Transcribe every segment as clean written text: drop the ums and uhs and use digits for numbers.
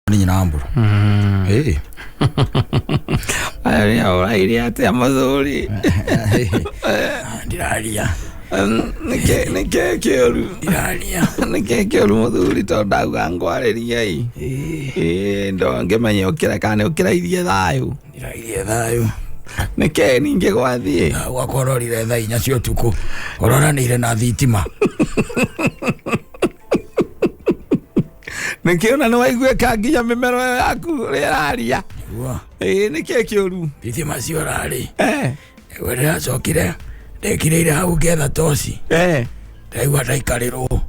Nĩ nyina wa mbũrũ. Ĩĩ. Aya nĩ ũrairie atĩa mũthuri? Ndiraria. Nĩkĩ nĩkĩ kĩũru? Ndiraria. Nĩkĩ kĩũru mũthuri tondũ ndauga ngwarĩrie ĩ. Ĩĩ ndo ngĩmenye ũkĩre kana nĩ ũkĩrairie thayũ. Ndiraria thayũ. Nĩkĩ ningĩ gwathiĩ? Gwakwa ũrorire thaa 4 cia ũtukũ. Ũroranĩire na thitima. Nĩkĩ ona nĩ waiguĩka nginya mĩmero ĩyo yaku ũrĩa ĩraria? Nĩguo. Ĩĩ nĩkĩ kĩũru? Thitima ciorarĩ. Eh. Nĩguo ndĩracokire ndekirĩire hau ngĩetha toci. Eh. Ndaigua ndaikarĩrwo.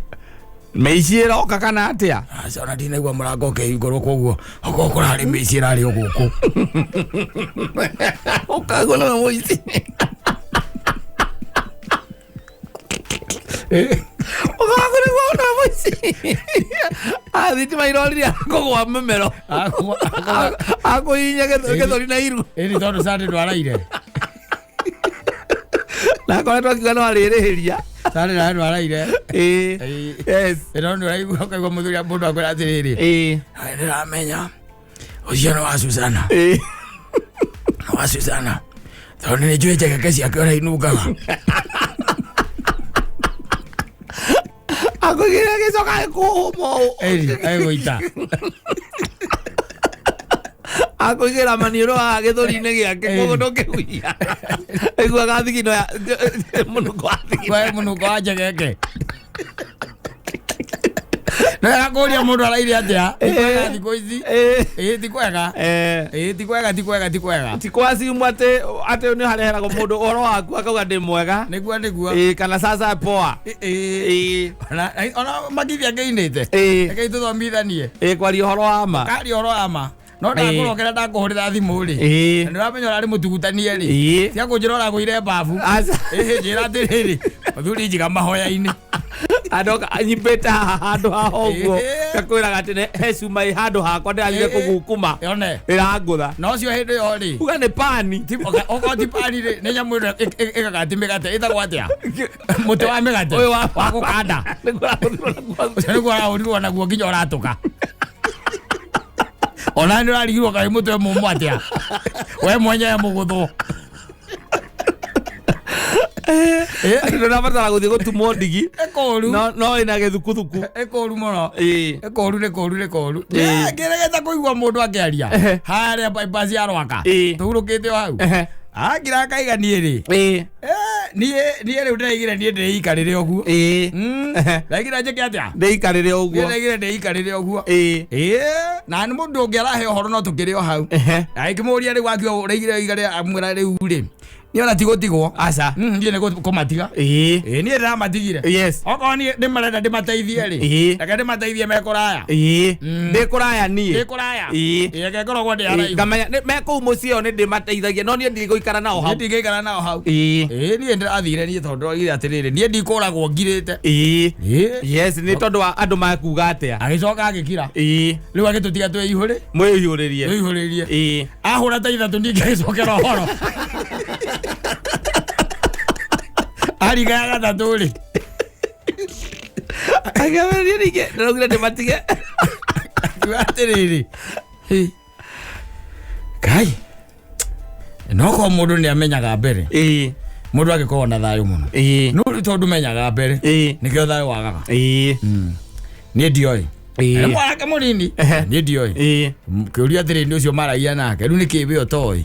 Mĩici ĩroka kana atĩa? Aca ona ndinaigua mũrango ũkĩhingũrwo koguo okorwo kũrarĩ mĩici ĩrarĩ o gũkũ. Ũkagwo nĩwe mũici. Ũkagwo nĩguo nĩwe mũici. Ah, thitima irorire akũgwa mũmero. Akũhihinya gĩthũri na iru. Ĩni tondũ Sunday ndwaraire. Na akoretwo akiuga no arĩrĩhĩria. Sunday nawe ndwaraire. Ĩĩ. Ĩĩ. Yes. Ĩno nĩ ũraigua ũkaigua mũthuri mũndũ akwĩra atĩrĩrĩ. Ĩĩ. "Ai, Ndĩramenya ũcio nĩ wa Susana. Ĩĩ. Nĩ wa Susana. Tondũ nĩ njũĩ njegeke ciake ũrĩa inungaga. Akũigĩrĩra gĩcoka gĩkũhũma ũũ. Ĩni egũita. Akũigĩra maniũrũ haha gĩthũri-inĩ gĩake koguo ndũngĩhuhia. Aiguaga thigino ya mũnungo wa thigino. We mũnungo wa njegeke. No yakũria mũndũ araire atĩa? Ti kwega thikũ ici. Ĩĩ. Ĩĩ ti kwega. Eh. Ĩĩ ti kwega ti kwega ti kwega. Ti kwa simu atĩ atĩ nĩ hareheragwo mũndũ ũhoro waku akauga ndĩ mwega. Nĩguo nĩguo. Ĩĩ kana sasa poa. Ĩĩ. Ĩĩ. Ona ona makithia ngĩinĩte. Ĩĩ. Reke tũthomithanie. Ĩĩ kwaria ũhoro wa ma. Karia ũhoro wa ma. No ndakũrokera ndakũhũrĩra thimũ rĩ. Ĩĩ. Na nĩũramenya ũrarĩ mũtugutanie rĩ. Ĩĩ. Tia kũnjĩra ũragũire mbabu. Aca. Ĩhĩ njĩra atĩrĩrĩ. Mũthuri njiga mahoya-inĩ. Andũ nyimbĩte haha handũ haha ũguo Ĩĩ. ngakwĩraga atĩ he cuma ĩ handũ hakwa ndĩrathire Ĩĩ. kũgukuma Yone. ĩrangũtha. Na ũcio hĩndĩ ĩyo rĩ. Uga nĩ pani. Okorwo ti pani rĩ, nĩ nyamũ ĩno ĩgagati mĩgate ĩtagwo atĩa? Mũtĩ wa mĩgate. Ũyũ wa wa gũkanda. Nĩguo ũrahũthĩrwo naguo. Ũcio nĩguo ũrahũrirwo naguo nginya ũratũka. Ona nĩ ũrarigirwo kaĩ mũtwe mũmũ atĩa? We mwenyewe mũgũthwo. Ndũrabatara gũthiĩ gũtumwo ndigi. Ĩkũru. No no ĩna gĩthukuthuku. Ĩkũru mũno. Ĩĩ. Ĩkũru nĩ kũru nĩ kũru. Ĩĩ. Ngĩregete kũigua mũndũ akĩaria. Ehe. Harĩa bypass ya Rwaka. Ĩĩ. Tũhurũkĩte o hau. Ehe. Akira akaiga niĩ rĩ. Ĩĩ. Niĩ niĩ rĩu ndĩraigire niĩ ndĩikarĩre ũguo. Ĩĩ. Ehe. Ndaigire njĩke atĩa? Ndĩikarĩre Niĩ ũguo. ndaigire ndĩikarĩre ũguo. Ĩĩ. Ĩĩ, na nĩ mũndũ ũngĩ arahe ũhoro no tũkĩrĩ o hau. Ehe. Agĩkĩmũria rĩu akiuga ũraigire ũigare amwĩra rĩu rĩ. Niĩ ona ti gũtigwo. Aca. Niĩ nĩ kũmatiga. Ĩĩ. Ĩĩ niĩ ndĩramatigire. Yes. Okorwo niĩ ndĩmarenda ndĩmateithie rĩ. Ĩĩ. Reke ndĩmateithie me kũraya. Ĩĩ. Ndĩ kũraya niĩ. Ndĩ kũraya. Ĩĩ. Ĩĩ reke ngoragwo ndĩ Ĩĩ, haraihu. Ngamenya me kũu mũciĩ o nĩ ndĩmateithagia no niĩ ndigũikara nao hau. Niĩ ndingĩikara nao hau. Ĩĩ. Ĩĩ niĩ ndĩrathire niĩ tondũ ndĩroigire atĩrĩrĩ niĩ ndikũragwo ngirĩte. Ĩĩ. Ĩĩ. Yes, nĩ tondũ wa andũ makuga atĩa. Agĩcoka agĩkira. Ĩĩ. Rĩu agĩtũtiga twĩihũrĩ. Mwĩihũrĩrie. Twĩihũrĩrie. Ĩĩ. Ahũra ta ithatũ niĩ ngĩgĩcokera ũhoro. Ariga ya gatatũ rĩ. Akĩambĩrĩria ningĩ ndĩraugire ndĩmatige. Akiuga atĩrĩrĩ. Hĩ. Kai. No korwo mũndũ nĩ amenyaga mbere. Ĩĩ. Mũndũ angĩkorwo na thayũ mũno. Ĩĩ. No rĩu tondũ menyaga mbere. Ĩĩ. Nĩkĩo thayũ wagaga. Ĩĩ. Niĩ ndioĩ. Ĩĩ. Nĩ mwanake mũnini. Ehe. Niĩ ndioĩ. Ĩĩ. Kĩũria atĩrĩ nĩ ũcio maragia nake. Rĩu nĩkĩ we ũtoĩ?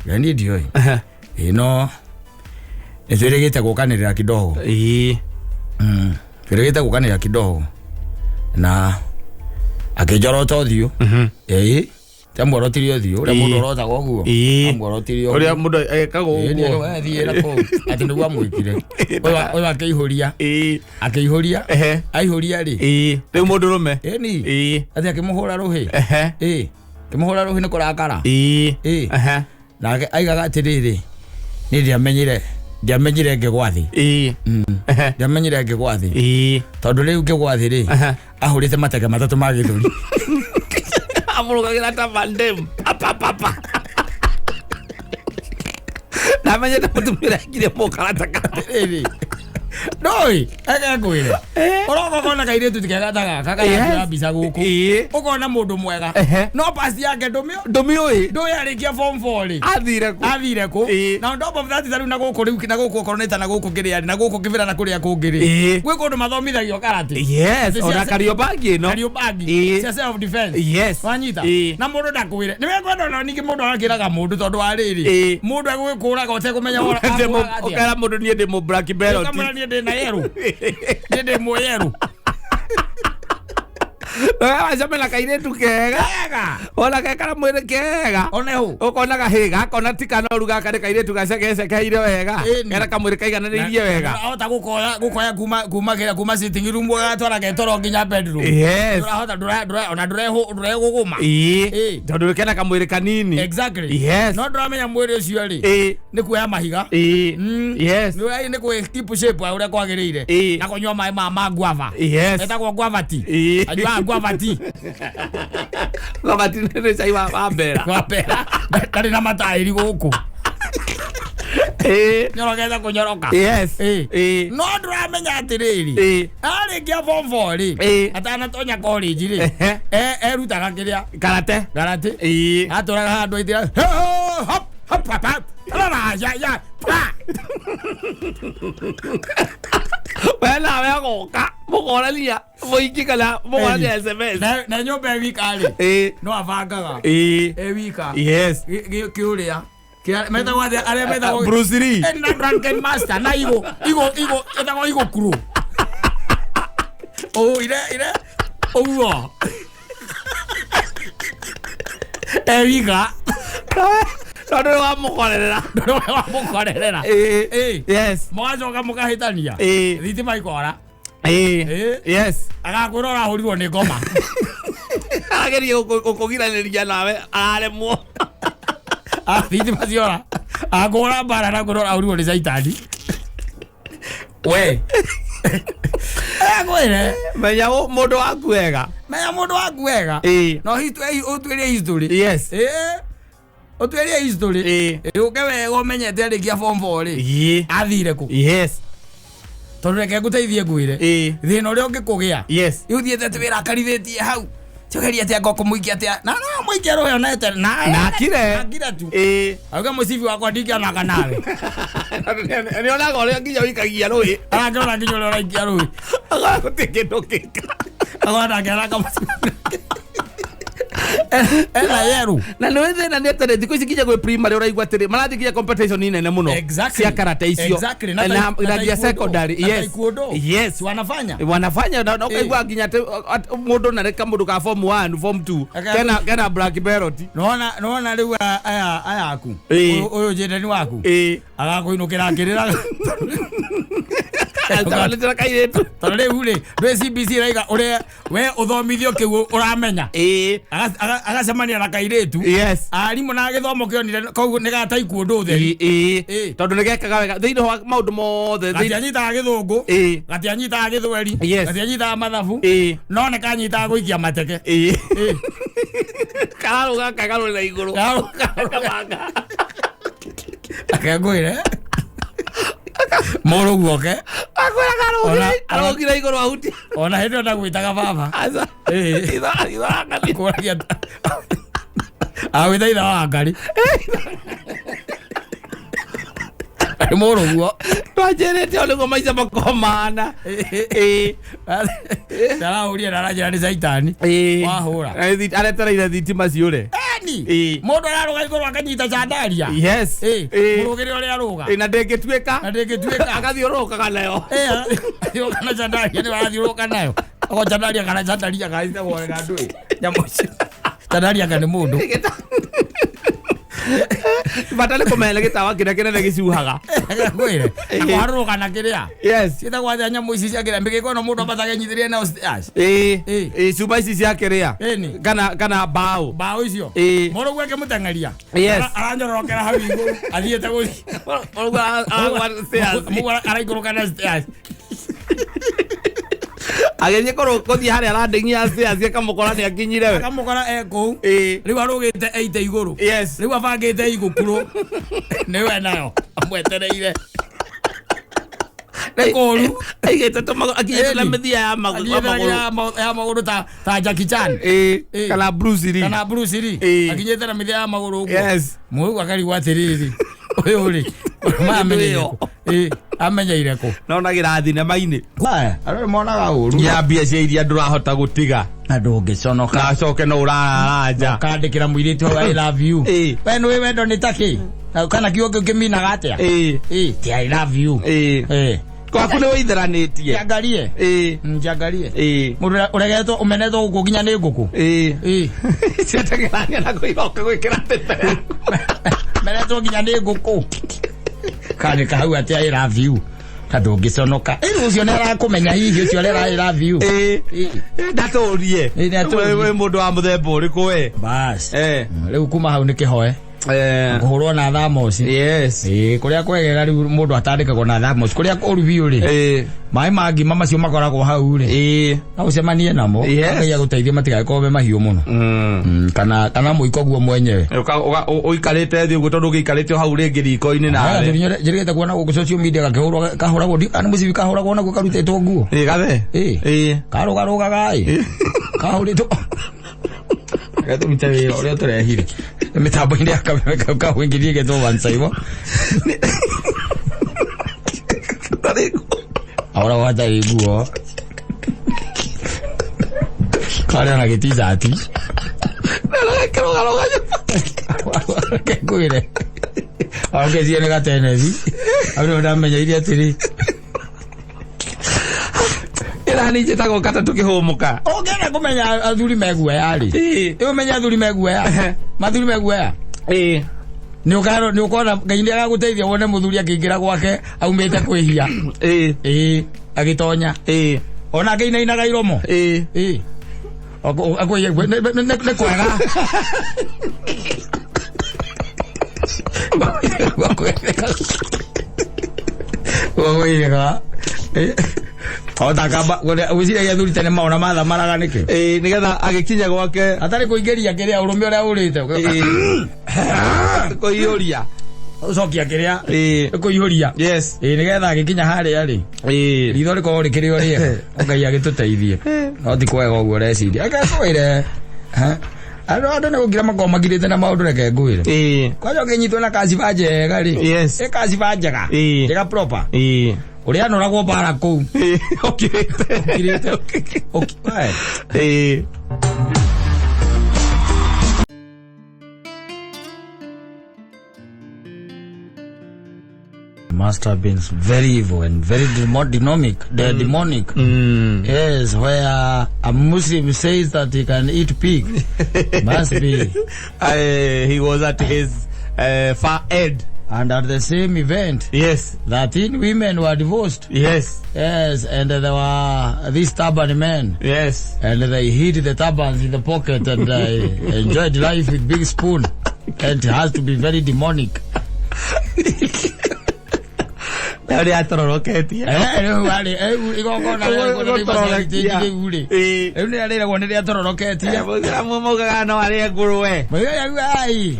Na niĩ ndioĩ. Ehe. Ĩĩ no nĩ twĩrĩgĩte gũkanĩrĩra kidogo. Ĩĩ. Twĩrĩgĩte gũkanĩrĩra kidogo. Na akĩnjorota ũthiũ. Ĩĩ. Amworotirie ũthiũ ũrĩa Ĩĩ. mũndũ orotaga ũguo. Ĩĩ. Amworotirie ũguo. Ũrĩa mũndũ ekaga Ĩĩ, nĩ ũguo. athiĩ na kũu. Atĩ nĩguo amwĩkire. Ũyũ akĩihũria. Ĩĩ. Akĩihũria. Ehe. Aihũria rĩ. Ĩĩ. Rĩu mũndũrũme. Ĩni. Ĩĩ. Atĩ akĩmũhũra rũhĩ. Ehe. Ĩĩ. Akĩmũhũra rũhĩ nĩ kũrakara. Ĩĩ. Ĩĩ. Ehe. Nake aigaga atĩrĩrĩ, niĩ ndiamenyire ndiamenyire ngĩgwa thĩ. Ĩĩ. Ehe. Ndiamenyire ngĩgwa thĩ. Ĩĩ. Tondũ rĩu ngĩgwa thĩ rĩ, Ehe. ahũrĩte mateke matatũ ma gĩthũri. Amũrũgagĩra ta Van Damme. Pa, pa, pa, pa. Ndamenyete mũtumia ũrĩa ekire mũkarataka. Atĩrĩrĩ, Ndũĩ, reke ngwĩre. Ũroka ũkona kairĩtu ti kega ta gaka karakĩoya Yes. mbica gũkũ. Ĩĩ. Ũkona mũndũ mwega. Ehe. No past yake ndũmĩo. Ndũmĩũĩ. Ndũĩ arĩkia form 4 rĩ. Athire kũ? Athire kũ? Ĩĩ. Na on top of that ta rĩu na gũkũ rĩu na gũkũ okorwo nĩ ta na gũkũ kĩrĩa na gũkũ kĩbĩra na kũrĩa kũngĩ rĩ. Ĩĩ. Gwĩ kũndũ mathomithagio karate. Yes, Cia- ona Kariobangi ĩno. Kariobangi. Ĩĩ. Cia self defense. Yes. Wanyita. Ĩĩ. Na mũndũ ndakwĩre. Nĩ wekwenda ona ningĩ mũndũ agakĩraga mũndũ tondũ wa rĩrĩ. Ĩĩ. Mũndũ egũgĩkũraga ũtekũmenya akũraga atĩa. Ũkera mũndũ niĩ ndĩ mũ black belt. Ũkamwĩra niĩ ndĩ na yerũ. Niĩ ndĩ mũyerũ. Wacemania na kairĩtu kega. Kega. Ona gekara mwĩrĩ kega. One hũ. Ũkona gahĩ gaka ona ti kanoru gaka nĩ kairĩtu gacegecekeire wega. Ĩni. Kena kamwĩrĩ kaigananĩirie wega. Ahota gukoya gukoya kuma kuma kira kuma sitting room agatwara getoro nginya bedroom. Yes. Ndũrahota ndũra ndũra ona ndũrehu ndũregũgũma. Ĩĩ. Ĩĩ. Tondũ kena kamwĩrĩ kanini. Exactly. Yes. No ndũramenya mwĩrĩ ũcio rĩ. Ĩĩ. Nĩ kuoya mahiga. Ĩĩ. Yes. Nĩ nĩ kwĩ keep shape ũrĩa kwagĩrĩire. Ĩĩ. Na kũnyua maĩ ma guava. Yes. Etagwo guava tea. Ĩĩ. Anyuaga guava tea. Guava tea nĩ cai wa mbera. Wa mbera. Ndarĩ na mataĩri gũkũ. Ĩĩ. Nyorokete kũnyoroka. Yes. Ĩĩ. Ĩĩ. No ndũramenya atĩrĩrĩ. Ĩĩ. Arĩkia form 4 rĩ. Ĩĩ. Atanatonya college rĩ. Ehe. Erutaga kĩrĩa. Karate. Karate. Ĩĩ. Atũraga handũ aitĩra. Hop hop hop hop. Ra ya ya. Pa. We nawe agoka mũkorania mũingĩ kana mũkorania SMS. Na nyũmba e wika rĩ. Ĩĩ. No abangaga. Ĩĩ. E wika. Yes. Kĩũrĩa. Metagwo atĩa arĩa metagwo Bruce Lee. Eh, na drunken master na igo igo igo etagwo igo kuru. Oh ire ire. Ũguo. E wika. Tondũ nĩ wamũkorerera. Ndũrĩ wamũkorerera. Ĩĩ. Ĩĩ. Yes. Mũgacoka mũkahĩtania. Ĩĩ. Thitima ikora. Ĩĩ. Ĩĩ. Yes. Agakwĩra ũrahũrirwo nĩ ngoma. Arageria gũkũgiranĩria nawe araremwo. Ah, thitima ciora. Akũhũra mbara na kwĩra ũrahũrirwo nĩ caitani. We. Akwĩre. Menya mũndũ waku wega. Menya mũndũ waku wega. Ĩĩ. No ũtuĩrie history. Yes. Ĩĩ. Ũtuĩrie history. Ĩĩ. Ũke wega ũmenyete arĩkia form 4 rĩ. Ĩĩ. Athire kũ? Yes. Tondũ reke ngũteithie ngwĩre. Ĩĩ. Thĩna ũrĩa ũngĩkũgĩa. Yes. Rĩu thiĩte atĩ wĩrakarithĩtie hau. Cokeria atĩa ngoko mũikia atĩa. Na no mũikia rũhĩa na etere. Na akire. Na akire tu. Ĩĩ. Auga mũcibi wakwa ndingĩananga nawe. Nĩ onaga ũrĩa nginya ũikagia rũĩ. Arakĩona nginya ũrĩa ũraikia rũĩ. Agaga gũtirĩ kĩndũ ũngĩka. Akona ndangĩananga mũcibi. Ena yerũ. Na nĩ thĩna nĩ atĩrĩ thikũ ici nginya gwĩ primary ũraigua atĩrĩ marathiĩ nginya competition nene mũno Exactly. cia karate icio. Exactly. Na na nginya secondary. Na Yes. taekwondo. Yes. Si wanafanya. Wanafanya na ũkaigua nginya atĩ mũndũ na rĩ kamũndũ ka form 1 form 2 Aka- kena black belt. Nona nona rĩu aya aya aku. Ĩĩ. Ũyũ njendani waku. Ĩĩ. Agakũinũkĩra akĩrĩraga. Ataranĩte kairĩtu. Tondũ rĩu rĩ, ndũĩ CBC ĩraiga ũrĩa we ũthomithio kĩu ũramenya. Ĩĩ. Agacemania na kairĩtu. Yes. Arimũ na gĩthomo kĩonire koguo nĩ ga taekwondo ũtheri. Ĩĩ. Ĩĩ. Tondũ nĩ gekaga wega thĩinĩ wa maũndũ mothe. Gatianyitaga gĩthũngũ. Ĩĩ. Gatianyitaga gĩthweri. Yes. Gatianyitaga mathabu. Ĩĩ. No nĩ kanyitaga gũikia mateke. Ĩĩ. Ĩĩ. Kararũga kagarũrĩra igũrũ. Kararũga. Reke ngwĩre. Mũrũguo oke. Akwĩra karũgire igũrũ ahutia. Ona hĩndĩ ĩyo ndagwĩtaga baba. Aca. Ĩĩ. Itho Kũragia agwĩta ithe wa ngari. Nĩ mũrũguo. Twanjĩrĩte o nĩguo maica makomana. Ĩĩ. Ndarahũrire na aranjĩra nĩ caitani. Ĩĩ. Wahũra. Aretereire thitima ciũre. Eni. Ĩĩ. Mũndũ ararũga igũrũ akanyita candaria. Yes. Ĩĩ. Ĩĩ. Mũrũgĩre ũrĩa arũga. Ĩĩ, na ndĩngĩtuĩka. Na ndĩngĩtuĩka. Agathiũrũrũkaga nayo. Ĩĩ, arathiũrũrũka na candaria nĩwe arathiũrũrũka nayo. Okorwo candaria kana candaria kana ĩtagwo wega ndũĩ. Nyamũ icio. Candaria kana nĩ mũndũ. Bata nĩ kũmenya nĩ gĩtawa kĩrĩa kĩnene gĩcuhaga. Ngwĩre. Akwarũrũka na kĩrĩa. Yes. Ciĩtagwo atĩa nyamũ ici cia kĩrĩa mĩgĩko ĩno mũndũ ambataga enyitĩrĩre nayo stairs. Ĩĩ. Ĩĩ. Ĩĩ, cuma ici cia kĩrĩa. Ĩni. Kana mbaũ. Mbaũ icio. Ĩĩ. Mũrũguo akĩmũteng'eria. Yes. Aranyororokera hau igũrũ athiĩte gũthiĩ. Mũrũguo aragwa stairs. Mũguo araikũrũka na stairs. Agĩthiĩ gũthiĩ harĩa landing ya stairs akamũkora nĩ akinyire we. Akamũkora e kũu. Ĩĩ. Rĩu arũgĩte eite igũrũ. Yes. Rĩu abangĩte igũkurũ. Nĩwe nayo amwetereire. Nĩ kũũru. Aigĩte tũmagũrũ akinyĩte na Ĩni. mĩthia ya magũrũ Akinyĩte na ya magũrũ ta Jackie Chan. Ĩĩ, Ĩĩ. kana Bruce Lee. Kana Bruce Lee. Ĩĩ. Akinyĩte na mĩthia ya magũrũ ũguo. Yes. Mũrũ akarigwo atĩrĩrĩ, ũyũ rĩ, maya amenyeire kũ? Ĩĩ, amenyeire kũ? Nonagĩra thinema-inĩ. Aya, andũ nĩ monaga ũru. Ya mbia cia iria ndũrahota gũtiga. Na ndũngĩconoka. Na acoke no ũrarara nja. Ũkandĩkĩra mũirĩtu hau I love you. Ĩĩ. We nĩũĩ wendo nĩ ta kĩ? Na kana kiugo kĩu kĩminaga atĩa? Ĩĩ. Ĩĩ, ti I love you. Ĩĩ. Ĩĩ. Gwaku nĩ wĩitheranĩtie. Njangarie. Ĩĩ. Njangarie. Ĩĩ. Mũndũ ũrĩa ũregetwo ũmenetwo gũkũ nginya nĩ ngũkũ. Ĩĩ. Ĩĩ. Ciateng'erania na kũiroka gwĩkĩra tete. Menetwo nginya nĩ ngũkũ. Kandĩka hau atĩ I love you. Ta ndũngĩconoka. Ĩĩ ũcio nĩ arakũmenya hihi ũcio ũrera I love you. Ĩĩ. Ĩĩ. Ndatũrie. Ĩĩ, nĩatũrie. Wĩ mũndũ wa mũthemba ũrĩkũ we? Bas. Eh. Rĩu kuma hau nĩ kĩhoe. Eh. Kũhũrwo na thamoci. Yes. Ĩĩ, kũrĩa kwegega rĩu mũndũ atandĩkagwo na thamoci. Kũrĩa kũru biũ rĩ. Ĩĩ. Maĩ ma ngima macio makoragwo hau rĩ. Ĩĩ. No ũcemanie namo. Yes. Ngai agũteithie matigagĩkorwo me mahiũ mũno. Kana mũiko guo mwenyewe. Ũikarĩte thĩ ũguo tondũ ũgĩikarĩte o hau rĩngĩ riko-inĩ nawe. Njĩrĩgĩte kuona gũkũ social media gakĩhũrwo kahũragwo kana mũcibi kahũragwo naguo karutĩtwo nguo. Ĩĩ gathe. Ĩĩ. Ĩĩ. Karũgarũgaga ĩ. Kahũrĩtwo. Gatũrute wĩra ũrĩa tũrehire. Mĩtambo-inĩ ya kameme kau kahũingĩrie getwo Wansaiwo. Ahũragwo hatarĩ nguo. Karĩa na gĩticati. Kĩrũgarũga. Reke ngwĩre. Angĩcie nĩ gatenesi. Hau nĩho ndamenyeire atĩrĩ. Ĩra nĩ njĩtagwo kata tũkĩhũmũka. Ũngĩenda kũmenya athuri meguoya rĩ. Ĩĩ. Ĩ ũmenye athuri meguoya. Mathuri meguoya. Ĩĩ. Nĩ ũkaro nĩ ũkona Ngai nĩ agagũteithia wone mũthuri akĩingĩra gwake aumĩte kwĩhia. Ĩĩ. Ĩĩ, agĩtonya. Ĩĩ. Ona akĩinainaga iromo. Ĩĩ. Ĩĩ. Nĩ kwega. Gwakwĩrĩga. Otakamba gwĩciragia athuri tene maona mathamaraga nĩkĩ? Ĩĩ nĩgetha agĩkinya gwake Atarĩ kũingĩria kĩrĩa ũrũme ũrĩa ũrĩte. Ĩĩ. Kũiyũria. Ũcokia kĩrĩa Ĩĩ. kũiyũria. Yes. Ĩĩ nĩgetha agĩkinya harĩa rĩ. Ĩĩ. Ritho rĩkorwo rĩkĩrĩ o rĩega. Ngai agĩtũteithie. No ti kwega ũguo ũreciria. Reke ngwĩre. Ha? Andũ nĩ gũkira makoragwo makirĩte na maũndũ reke ngwĩre. Ĩĩ. Kwanja ũkĩnyitwo na kaciba njega rĩ. Yes. Ĩ kaciba njega. Ĩĩ. Njega proper. Ĩĩ. Ũrĩa anoragwo mbara kũu. Ĩĩ. Ũkirĩte. Ũkirĩte. Ũki- Ĩĩ. Must have been very evil and very demonic. They're demonic. Yes, where a Muslim says that he can eat pig. Must be. He was at his far end. And at the same event, Yes. 13 women were divorced. Yes. Yes, and there were these turban men. Yes. And they hid the turbans in the pocket and enjoyed life with big spoon. And it has to be very demonic. Ũrĩa atororoketie. Rĩu arĩ rĩu igongona rĩu rĩ. Ĩĩ. Rĩu nĩ rĩragwo nĩ rĩatororoketie. Maugaga no arĩe ngũrwe. Mũigaga ai.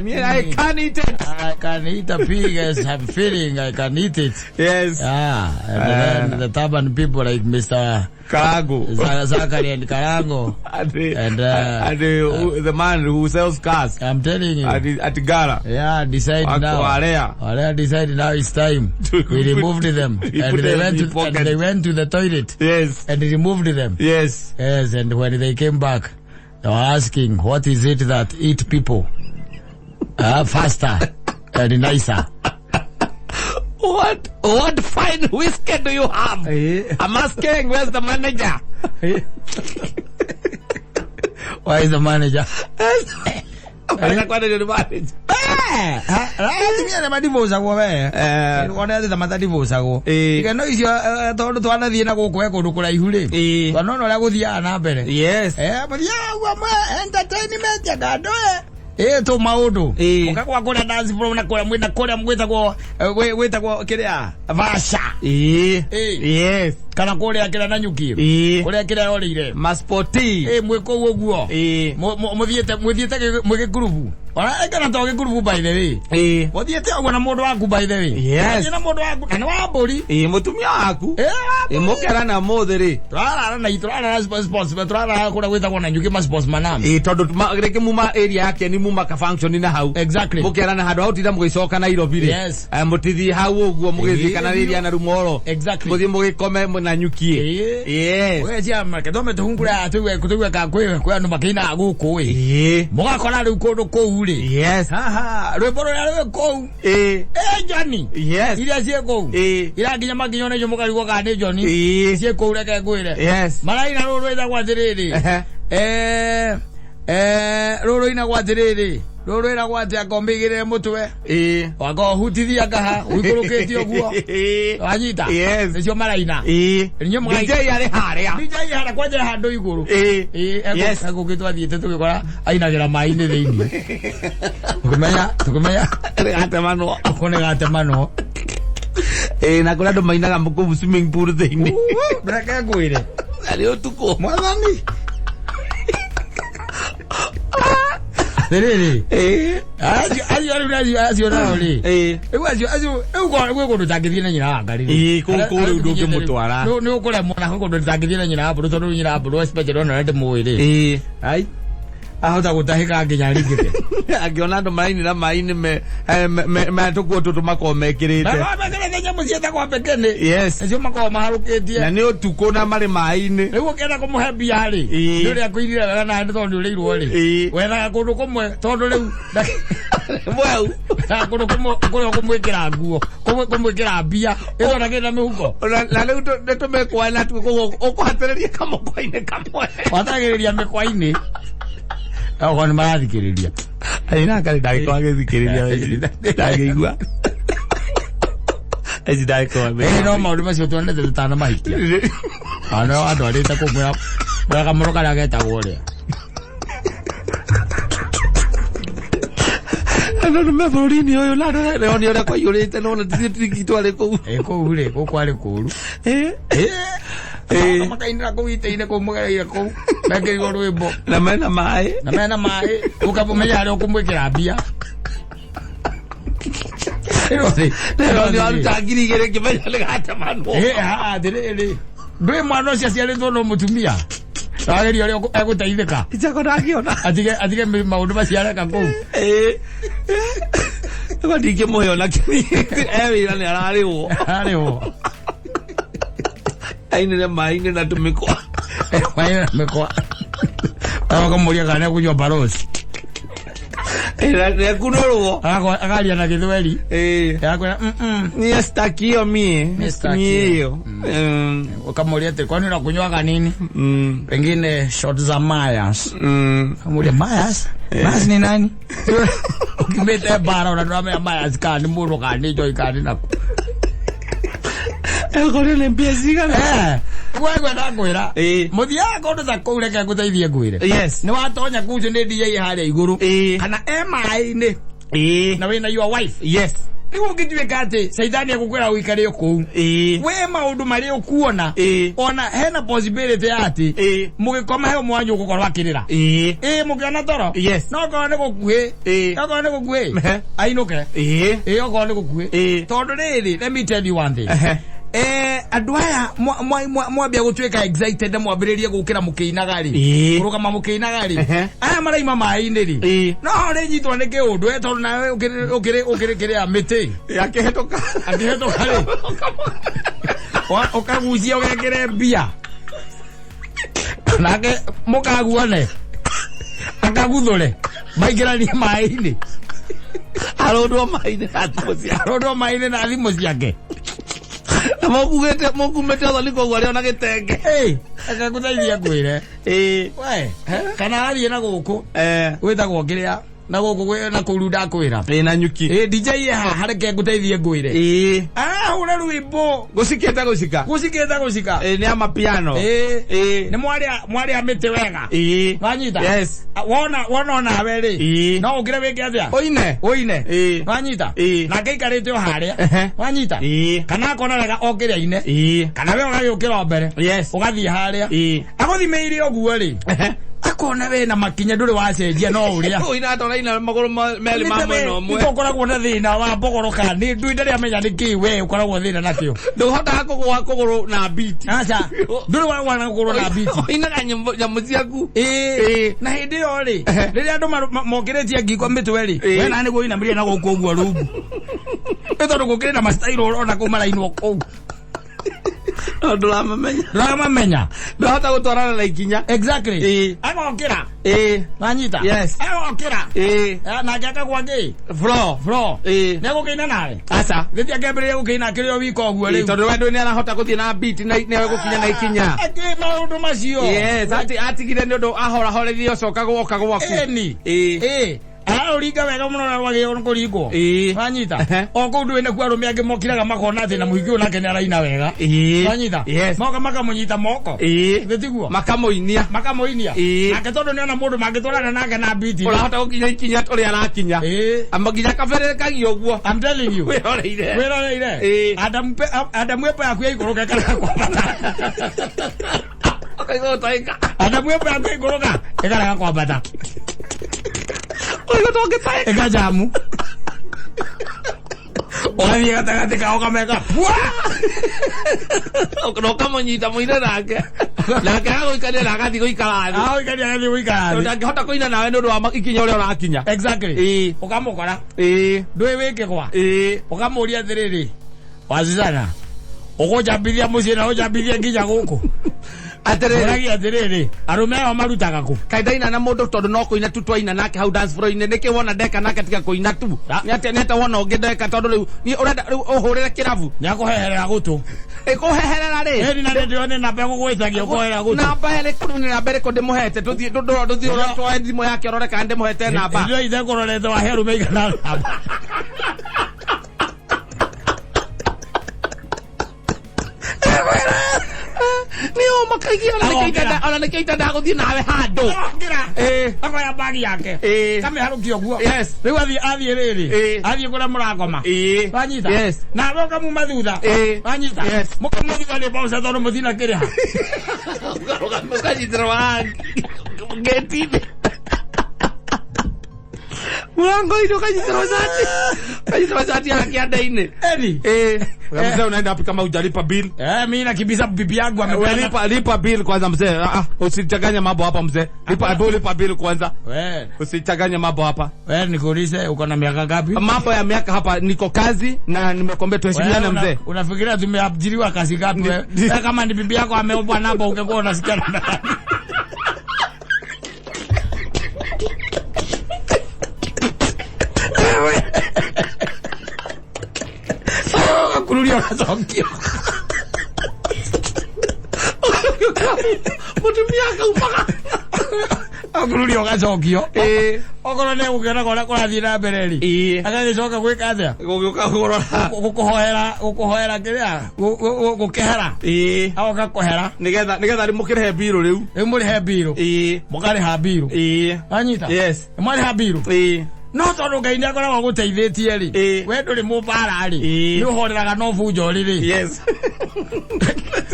Me, I can eat it. I can eat a pig as I'm feeling I can eat it. Yes. Ah, and then the turban people like Mr. Karangu. Zachary and Karango. And And, the man who sells cars I'm telling you. at Gara. Yeah, decide Wako now. Warea. Warea decide now it's time. We removed them. He And put they them went in to, and pocket. they went to the toilet Yes. and removed them. Yes. Yes, and when they came back, they were asking, what is it that eat people faster and nicer? What fine whiskey do you have? I'm asking, where's the manager? Why is the manager? Manager. Atumia nĩ madivocagwo we one athĩ ta matadivocagwo ikeno icio tondũ twanathiĩ na gũkũ he kũndũ kũraihu rĩ twanona ũrĩa gũthiaga na mbere. Yes. Mũthiaga ũguo mwe entertainment ya kando ĩ tũ maũndũ mũkagwa kũrĩa dance floor na kũrĩa mwĩna kũrĩa gwĩtagwo gwĩtagwo kĩrĩa vasha. Yes. Kana kũrĩa kĩrĩa na nyuki. Ĩĩ. Kũrĩa kĩrĩa yorĩire. Maspoti. Ĩ mwĩ kũu ũguo. Ĩĩ. Mũthiĩte mũthiĩte mwĩ gĩkurubu. Ona kana to gĩkurubu by the way. Ĩĩ. Mũthiĩte ũguo na mũndũ waku by the way. Yes. Mũthiĩ na mũndũ waku na nĩ wa mbũri. Ĩĩ mũtumia waku. Ĩ wa Ĩĩ mũkerana mũthĩ rĩ. Turarara na turarara sports sports turarara kũrĩa gwĩtagwo na nyuki ma sports manam. Ĩĩ tondũ rĩngĩ muma area yake ni muma ka function na hau. Exactly. Mũkerana handũ hau tinda mũgĩcoka Nairobi rĩ. Yes. Mũtithiĩ hau ũguo mũgĩthiĩ Ĩĩ, kana rĩrĩa na rumoro. Exactly. Mũthiĩ mũgĩkome na nyuki. Ĩĩ. Yes. Ũgecia makĩthome tũhungura tũigue tũigue ka kwĩ kwĩ andũ makĩinaga gũkũ ĩ. Ĩĩ. Mũgakora rĩu kũndũ kũu rĩ. Yes. Haha rwĩmbo rũrĩa rwĩ kũu. Ĩĩ. Ĩ Johnny. Yes. Iria ciĩ kũu. Ĩĩ. Irakinya makinya onacio mũkarigwo kana nĩ Johnny. Ĩĩ. Ciĩ kũu reke ngwĩre. Yes. Maraina rũrũ rwĩtagwo atĩrĩrĩ. Ehe. Rũrũ rũinagwo atĩrĩrĩ. Rũrũ rwĩragwo atĩ anga ũmĩigĩrĩre mũtwe. Ĩĩ. Wanga ũhutithia ngaha ũikũrũkĩtie ũguo. Ĩĩ. Wanyita. Yes. Nĩcio maraina. Ĩĩ. Inyuĩ mũgai- DJ arĩ harĩa. DJ harĩa kwanja handũ igũrũ. Ĩĩ. Ĩĩ, Yes. egũkĩtwo athiĩte tũgĩkora ainagĩra maĩ-inĩ thĩinĩ. Tũkĩmenya tũkĩmenya Gatemanwo. kũ nĩ gatemanwo. Ĩĩ na kũrĩ andũ mainaga kũu swimming pool thĩinĩ. Reke ngwĩre. Arĩ ũtukũ. Mwathani. Atĩrĩrĩ. Ĩĩ. Acio acio rĩu acio acio nao rĩ. Ĩĩ. Rĩu acio acio rĩu gwĩ kũndũ ũtangĩthiĩ na nyina wa ngarĩ. Ĩĩ, kũu kũu rĩu ndũngĩmũtwara. Nĩ ũkũremwo na gwĩ kũndũ ũtangĩthiĩ na nyina wa mbũrũ tondũ nyina wa mbũrũ especially ona ũrĩa ndĩmũĩ rĩ. Ĩĩ. Ai. Ahota gũtahĩka nginya ringĩte. Angĩona andũ marainĩra maĩ-inĩ me tũkuo tũtũ makoragwo mekĩrĩte. Mekĩrĩte nyamũ ciĩtagwo mbekene. Yes. Nacio makoragwo maharũkĩtie. Na nĩ ũtukũ na marĩ maĩ-inĩ. Rĩu ũkĩenda kũmũhe mbia rĩ, Ĩĩ. nĩ ũrĩa akũirire wega nawe nĩ tondũ nĩ ũrĩirwo rĩ. Ĩĩ. Wethaga kũndũ kũmwe tondũ rĩu Mweu. wethaga kũndũ kũmwe kũrĩa ũkũmwĩkĩra nguo, kũmwĩkĩra mbia, ĩthondekete na mĩhuko. Na rĩu nĩ tũmĩkwa na koguo ũkũhatĩrĩria kamũkwa-inĩ kamwe. Watagĩrĩria mĩkwa-inĩ. Okorwo nĩ marathikĩrĩria. Ĩĩ na ngarĩ ndagĩkorwo agĩthikĩrĩria ndangĩigua. Eci ndagĩkorwo Ĩĩ no maũndũ macio tuonete tũtanamahikia. Ano andũ arĩte kũu mwĩra kamũro karĩa getagwo ũrĩa. Andũ nĩ me bũrũri-inĩ ũyũ na andũ nĩ ũrĩa kwaiyũrĩte no na tithiĩ twarĩ kũu. Ĩ kũu rĩ, kũu kwarĩ kũũru. Ĩĩ. Ĩĩ. Makainĩra kũu itĩ-inĩ kũu mũgereire kũu mekĩrirwo rwĩmbo. Na mena maĩ. Na mena maĩ ũkamũmenya harĩa ũkũmwĩkĩra mbia. Rĩu nĩ waruta 2,000 ngĩmenya nĩ gatemanwo. Ĩ haha atĩrĩrĩ ndwĩ mwana ũcio aciarĩtwo no mũtumia ageria ũrĩa egũteithĩka Ichako ndangĩona. atige atige maũndũ macio areka kũu. Ĩĩ. Ĩgo ndingĩmũhe ona kĩni. E wĩra nĩ ararĩhwo. Arĩhwo. Ainĩre maĩ-inĩ na tũmĩkwa. Maĩ na mĩkwa. Akamũria kana nĩekũnyua barosi. Nĩekunũrwo. Akaria na gĩthweri. Ĩĩ. Agakwĩra Niĩ sitaki hiyo mie. Mie sitaki Mie hiyo. hiyo. Ukamũria atĩ kwani unakunywaga nini? Pengine shot za Mayas. Kamuria Mayas? Mayas ni nani? Ukimete bara unatuambia Mayas kana ni mũndũ kana nĩ njohi kana nĩ naku. Egũkorwo nĩ mbia cigana. Wewe ndakwĩra. Ĩĩ. Mũthiaga kũndũ ta kũu reke ngũteithie ngwĩre. Yes. Nĩ watonya kũu nĩ DJ harĩa igũrũ. Ĩĩ. Kana e maĩ-inĩ Ĩĩ. na wĩna your wife. Yes. Rĩu ũngĩtuĩka atĩ caitani egũkwĩra ũikare o kũu. Ĩĩ. Wĩ maũndũ marĩa ũkuona. Ĩĩ. Ona hena possibility ya atĩ Ĩĩ. mũgĩkoma he ũmwe wanyu ũgũkorwo akĩrĩra. Ĩĩ. Ĩĩ mũkĩona toro. Yes. No okorwo nĩ gũkuhĩ. Ĩĩ. Okorwo nĩ gũkuhĩ. Ehe. Ainũke. Ĩĩ. Ĩĩ okorwo nĩ gũkuhĩ. Ĩĩ. Tondũ rĩrĩ, let me tell you one thing. Ehe. Andũ aya mwambia gũtuĩka excited na mwambĩrĩrie gũkĩra mũkĩinaga rĩ. Ĩĩ. Kũrũgama mũkĩinaga rĩ. Ehe. Aya maraima maĩ-inĩ rĩ. Ĩĩ. No rĩnyitwo nĩ kĩũndũ tondũ nawe ũkĩrĩ ũkĩrĩ kĩrĩa mĩtĩ. Akĩhetũka. Akĩhetũka rĩ. Ũkagucia ũgekĩre mbia. Nake mũkaguane. Akaguthũre. Maingĩranie maĩ-inĩ. Arondwo maĩ-inĩ na thimũ ciake. Arondwo maĩ-inĩ na thimũ ciake. Na mũkugĩte mũkumĩte ũthoni koguo arĩ ona gĩtenge. Ĩĩ, reke ngũteithie ngwĩre. Ĩĩ. We, kana athiĩ na gũkũ Eh. gwĩtagwo kĩrĩa na gũkũ na kũu rĩu ndakwĩra. Ĩĩ na nyuki. Ĩĩ DJ ye haha reke ngũteithie ngwĩre. Ĩĩ. Ah, Ahũre rwĩmbo Gucikite gucika. Gucikĩte gũcika. Ĩ, nĩ amapiano. Ĩ. Ĩ. Nĩ mwarĩa mĩtĩ wega. Ĩ. Wanyita? Yes. Wona onawe rĩ, Ĩ. no ũkĩre wĩke atĩa? Ũine. Ũine. Ĩ. Wanyita? Ĩ. Nake aikarĩte o harĩa. Ehe. Wanyita? Ĩ. Kana akona wega okĩre aine. Ĩ. Kana we ũgagĩũkĩra o mbere. Yes. Ũgathiĩ harĩa. Ĩ. Agũthimĩire ũguo rĩ, Ehe. akona we na makinya ndũrĩ wacenjia no ũrĩa. Ũina atona ina magũrũ merĩ ma mwena ũmwe. Nĩ ũkoragwo na thĩna wa mbogoro kana nĩ ndũĩ ndarĩ amenya nĩ kĩ we ũkoragwo thĩna nakĩo. Ndũhotaga kũgũa kũgũrũ na beat. Aca, ndũrĩ wagwa na kũgũrũ na beat. Ũinaga nyamũ ciaku. Ĩĩ. Ĩĩ. Na hĩndĩ ĩyo rĩ, Ehe. rĩrĩa andũ mokĩrĩtie ngingo mĩtwe rĩ, Ĩĩ. we na nĩguo ũinamĩrĩire na gũkũ ũguo rungu. Nĩ tondũ gũkĩrĩ na mastairo ũrona kũu marainwo kũu. No ndũramamenya. Ndũramamenya. Ndũhota gũtwarana na ikinya. Exactly. Ĩĩ. Agokĩra. Ĩ. Wanyita? Yes. Agokĩra. Ĩ. Nake akagwa ngĩ? Floor. Floor. Ĩĩ. Nĩegũkĩina nawe? Aca. Gĩthiĩ akĩambĩrĩria gũkĩina akĩrĩ o wika ũguo Ĩ, rĩu. tondũ we ndũĩ nĩ arahota gũthiĩ na beat na nĩwe gũkinya na ikinya. Akĩ maũndũ macio. Yes, atigire nĩ ũndũ ahorahoreirie ũcoka gwoka gwaku. Ĩni. Ĩ. Ĩ. Ararũringa wega mũno na rwagĩrĩirwo nĩ kũringwo. Ĩ. Wanyita? Ehe. O kũu ndũĩ nĩkuo arũme angĩ mokiraga makona atĩ na mũhiki ũyũ nake nĩ araina wega. Ĩ. Wanyita? Yes. Moka makamũnyita moko. Ĩ. Githĩ tiguo? Makamũinia. Makamũinia. Ĩ. Nake tondũ nĩona mũndũ mangĩtwarana nake na beat. Ũrahota gũkinya ikinya ũrĩa arakinya. Ĩ. Amba nginya kaberekagia ũguo. I'm telling you. Wĩroreire. Wĩroreire. Ĩ. Adamu epo yaku yaikũrũka ĩkarega kwambata. Ũkaigua ũtaĩka. Adamu epo yaku yaikũrũka ĩkarega kwambata. Ũkaigua tũngĩtaĩka. Ĩkajamu. Ũgathiĩ gatagatĩ kao ũkameka. Wah! Na ũkamũnyita mũine nake. Nake agagũikania na agathiĩ gũikara thĩ. Ah, ũikania agathiĩ gũikara Tondũ thĩ. ndangĩhota kũina nawe nĩ ũndũ wa ikinya ũrĩa ũrakinya. Exactly. Ĩ. Ũkamũkora. Ĩ. Ndũĩ wĩkĩgwa. Ĩ. Ũkamũria atĩrĩrĩ, wacicana, ũkũnjambithia mũciĩ na ũnjambithie nginya gũkũ. Atĩrĩrĩ. Ũragia atĩrĩrĩ, arũme aya marutaga kũ? Kaĩ ndaina na mũndũ tondũ no kũina tu twaina nake hau dance floor-inĩ, nĩkĩ wona ndeka nake tiga kũina tu? Nĩ atĩa nĩ atĩa wona ũngĩ ndeka tondũ rĩu niĩ ũrenda rĩu ũhũrĩre kĩrabu? Nĩakũheherera gũtũ. Ĩkũheherera rĩ? Ĩni na nĩndĩrona namba ĩgũgwĩtagia ũkũherera gũtũ. Namba ĩrĩkũ nĩ namba ĩrĩkũ ndĩmũhete? Tũthiĩ tũthiĩ twoe thimũ yake ũrore kana ndĩmũhete namba. Ndio itekũrorete wahe arũme igana namba. Nĩ ũmakagia ona nĩkĩo itendaga gũthiĩ nawe handũ. Agokĩra. Ĩ. Akoya bagi yake. Ĩ. Kamĩharũkia ũguo. Yes. Rĩu athiĩ rĩrĩ. Ĩ. Athiĩ kũrĩa mũrakoma. Ĩ. Wanyita? Yes. Nawe ũkamuma thutha. Ĩ. Wanyita? Yes. Mũkauma thutha nĩ bouncer tondũ mũtinakĩrĩha. Ũkanyitĩra wa ngeti-inĩ. Mlango-inĩ ũkanyitĩrwo cati. Ũkanyitĩrwo cati ya kĩanda-inĩ. Eni. Eh. Mzee unaenda wapi kama hujalipa bill? Mimi nakimbiza bibi yangu Wewe amepeana. lipa bill kwanza mzee. Usichanganye mambo hapa mzee. Lipa lipa bill kwanza. We, Usichanganye mambo hapa. we nikuulize uko na miaka ngapi? Mambo ya miaka hapa niko kazi na nimekwambia tuheshimiane Wewe mzee. Unafikiria tumeajiriwa kazi ngapi wewe? Wewe kama ni bibi yako ameombwa namba ungekuwa unasikia namna gani? Kururia ũgacokio. Mũtumia akaumaga. Akururia ũgacokio. Ĩ. Okorwo nĩ gũkĩonaga ũrĩa kũrathiĩ na mbere rĩ. Ĩ. Agagĩcoka gwĩka atĩa? Gũgĩũka kũrora. Gũkũhoera kĩrĩa? Gũkĩhera. Ĩ. Agoka kũhera. Nĩgetha mũkĩrĩhe mbirũ rĩu. Rĩu mũrĩhe mbirũ. Ĩ. Mũkarĩha mbirũ. Ĩ. Wanyita? Yes. Mwarĩha mbirũ. Ĩ. No tondũ Ngai nĩ akoragwo agũteithĩtie rĩ. Ĩ. We ndũrĩ mũbara rĩ. Ĩ. Nĩ ũhoreraga no bunjo rĩrĩ. Yes.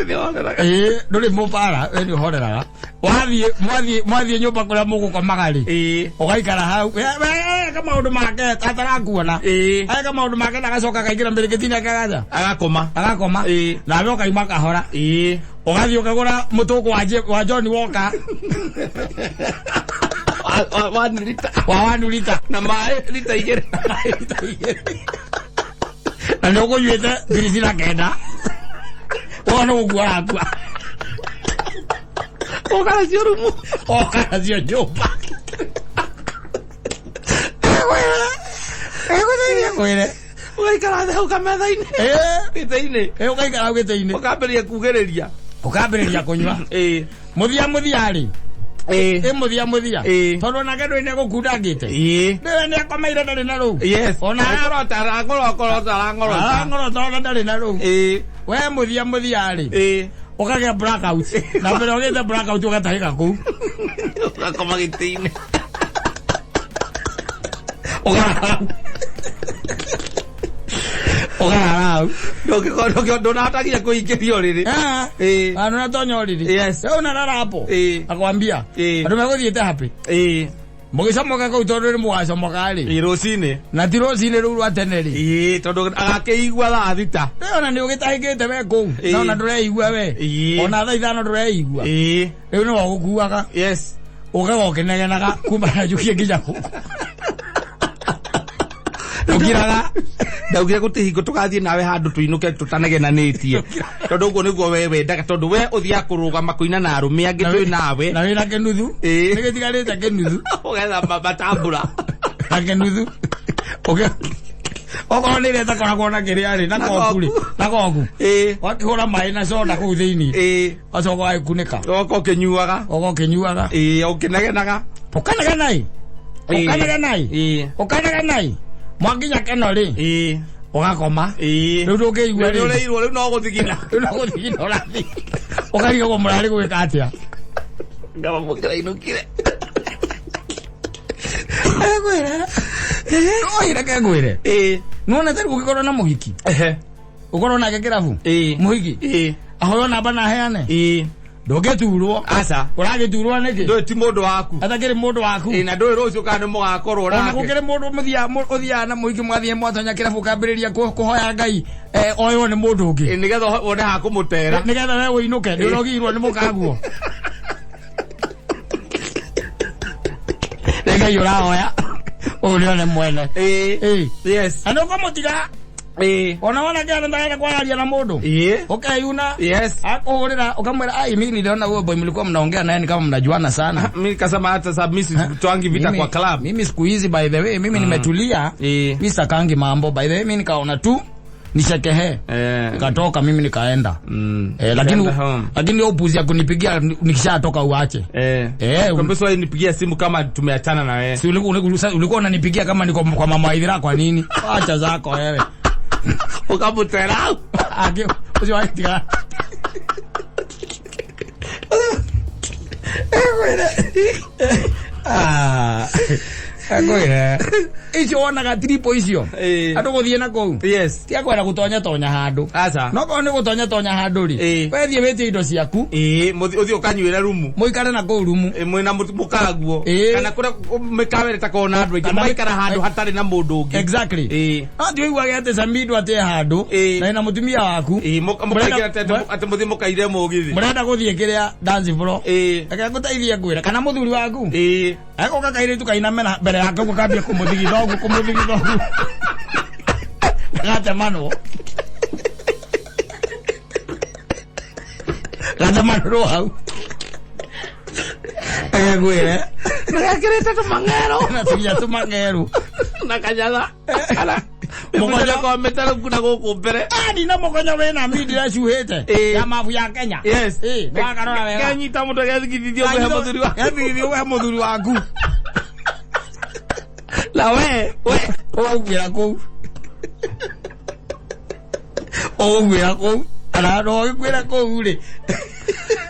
Nĩhoreraga. Ĩ, ndũrĩ mũbara, we nĩ ũhoreraga. Wathiĩ mwathiĩ nyũmba kũrĩa mũgũkomaga rĩ. Ĩ. Ũgaikara hau. We eka maũndũ make atarakuona. Ĩ. Eka maũndũ make na agacoka akaingĩra mĩrĩngĩti-inĩ akagaca. Agakoma. Agakoma. Ĩ. Nawe ũkauma kahora. Ĩ. Ũgathiĩ ũkagũra mũtũngũ wa John Walker. Wa lita. Wa 1 lita. Na maĩ lita 2. Na nĩ ũkũnyuĩte 2,900. Wona ũguo ũrakua. Ũka nacio rumu. Oka nacio nyũmba. Ngwĩre. Ũgaikara thĩ hau kametha-inĩ. Gĩtĩ-inĩ. Ũgaikara hau gĩtĩ-inĩ. Ũkambĩrĩria kugĩrĩria. Ũkambĩrĩria kũnyua. Ĩ. Mũthia mũthia rĩ. Ĩ mũthia mũthia. Ĩ. Tondũ onake ndũĩ nĩ egũkundangĩte. Ĩ. Nĩwe nĩ akomeire ndarĩ na rũu. Yes. Ona Arang'orota, arang'orota, arang'orota. arang'orota ona ndarĩ na rũu. Ĩ. We mũthia mũthia rĩ. Ĩ. Ũkagĩa blackout. Na mbere ũgĩte blackout ũgatahĩka kũu. Ũgakoma gĩtĩ-inĩ. Ũkarara hau. Ũkarara hau. Ndũnahota nginya kũingĩria ũrĩrĩ. Ah. Ĩ. Andu natonya ũrĩrĩ. Yes. Rĩu unarara hapo. Ĩ. Akwambia. Ĩ. Andũ megũthiĩte happy. Ĩ. Mũgĩcomoka kũu tondũ nĩ mũgacomoka rĩ. Ĩ rũcinĩ. Na ti rũcinĩ rũu rwa tene rĩ. Ĩ tondũ agakĩigua thaa 6. Rĩu ona nĩ ũgĩtahĩkĩte we kũu. Ĩ. Na ona ndũreigua we. Ĩ. Ona thaa 5 ndũreigua. Ĩ. Rĩu nĩwe ũgũkuaga. Yes. Ũkaga ũkĩnegenaga kuma na njukie nginya gũkũ. Ũkiraga. Ndaugire gũtirĩ hingo tũgathiĩ nawe handũ tũinũke tũtanegenanĩtie. Tondũ ũguo nĩguo we wendaga tondũ we ũthiaga kũrũgama kũina na arũme angĩ twĩ nawe. Na wĩna kĩnuthu. Ĩ. Nĩ gĩtigarĩte kĩnuthu. Ũgetha matambura. Na kĩnuthu. Ũkĩ okorwo nĩ ĩrĩa ĩtakoragwo na kĩrĩa rĩ na koku rĩ na koku Ĩ. wakĩhũra maĩ na soda kũu thĩinĩ Ĩ. wacoka ũgagĩkunĩka Ũgoka ũkĩnyuaga. ũgoka ũkĩnyuaga Ĩ ũkĩnegenaga. ũkanegenai Ĩ. ũkanegenai Ĩ. ũkanegenai mwakinya keno rĩ Ĩ. ũgakoma Ĩ. rĩu ndũngĩigua Rĩu rĩ ũrĩirwo rĩu no gũthigina. rĩu no gũthigina ũrathiĩ ũkarigagwo mũrarĩ gwĩka atĩa Ngamamũkĩra inũkire. ngwĩre no reke ngwĩre Ĩ. nĩwona tarĩu ũngĩkorwo na mũhiki Ehe. ũkorwo nake kĩrabu Ĩ. mũhiki Ĩ. ahoywo namba na aheane Ĩ. ndũngĩturwo Aca. ũragĩturwo nĩkĩ Ndũĩ ti mũndũ waku. atakĩrĩ mũndũ waku Ĩ na ndũĩ rũciũ kana nĩ mũgakorwo ona nake. gũkĩrĩ mũndũ ũthiaga na mũhiki mwathiĩ mwatonya kĩrabu ũkambĩrĩria kũhoya Ngai oywo nĩ mũndũ ũngĩ Ĩ nĩgetha wone ha kũmũtera. nĩgetha we ũinũke nĩ ũrogirwo nĩ mũkaguo nĩ Ngai ũrahoya ũyũ nĩo nĩ mwene Ĩ. Ĩ. Yes. na nĩ ũkũmũtiga Ĩ. ona wona kĩrĩa ndarenda kwararia na mũndũ Ĩ. ũkeyuna Yes. akũhũrĩra ũkamwĩra ai mimi niliona huyo boy mlikuwa mnaongea naye ni kama mnajuana sana Mimi kasema hata sasa mimi sitwangi vita kwa club. Mimi siku hizi by the way mimi nimetulia. Ĩ. Mimi sitakangi mambo by the way mimi nikaona tu nishekehe. Nikatoka mimi nikaenda. Lakini Nikaenda home. lakini hiyo upuzi ya kunipigia nikishatoka uache. Kwamba swali nipigia simu kama tumeachana na wewe. Si ulikuwa unanipigia kama niko kwa mama Idhira kwa nini? Acha zako wewe. Ukamutera. Ake usiwaitiga. Ah. Ngwĩre. Icio wonaga tripo icio. Ĩ. Andũ gũthiĩ na kũu. Yes. Ti akwenda gũtonya tonya handũ. Aca. No korwo nĩ gũtonya tonya handũ rĩ. Ĩ. Wethiĩ wĩtie indo ciaku. Ĩ, ũthiĩ ũkanyuĩre rumu. Mũikare na kũu rumu. Ĩ, mwĩna mũkaguo. Ĩ. Kana kũrĩa mĩkawa ĩrĩa ĩtakoragwo na andũ aingĩ. Kana- Mũgaikara handũ hatarĩ na mũndũ ũngĩ. Exactly. Ĩ. No ti ũiguage atĩ Samido atĩ e handũ. Ĩ. Na ĩna mũtumia waku. Ĩ, mũkaingĩra atĩ mũthiĩ mũkaire mũgithi. Mũrenda gũthiĩ kĩrĩa dance floor. Ĩ. Reke ngũteithie ngwĩre kana mũthuri waku. Ĩ. Egũka kairĩtu kainame na mbere yake ũguo kambie kũmũthigitha ũguo kũmũthigitha ũguo. Gatemanwo. Gatemanwo hau. Reke ngwĩre. Na gekĩrĩte tũmang'ero. Na tunya tũmang'eru. Na kanyatha. Kana Mũkonyo- mũkonyo mĩtarũku na gũkũ mbere. Ani na mũkonyo wĩna mindi ĩracuhĩte. Ĩ. Ya mabu ya Kenya. Yes. Ĩ, nĩwakarora wega. Kanyita mũndũ gethigithithio ũhe mũthuri waku. Gethigithio ũhe mũthuri waku. Na we, we. Ũgũkuĩra kũu. Ũgũkuĩra kũu. Kana andũ ũgĩkuĩra kũu rĩ.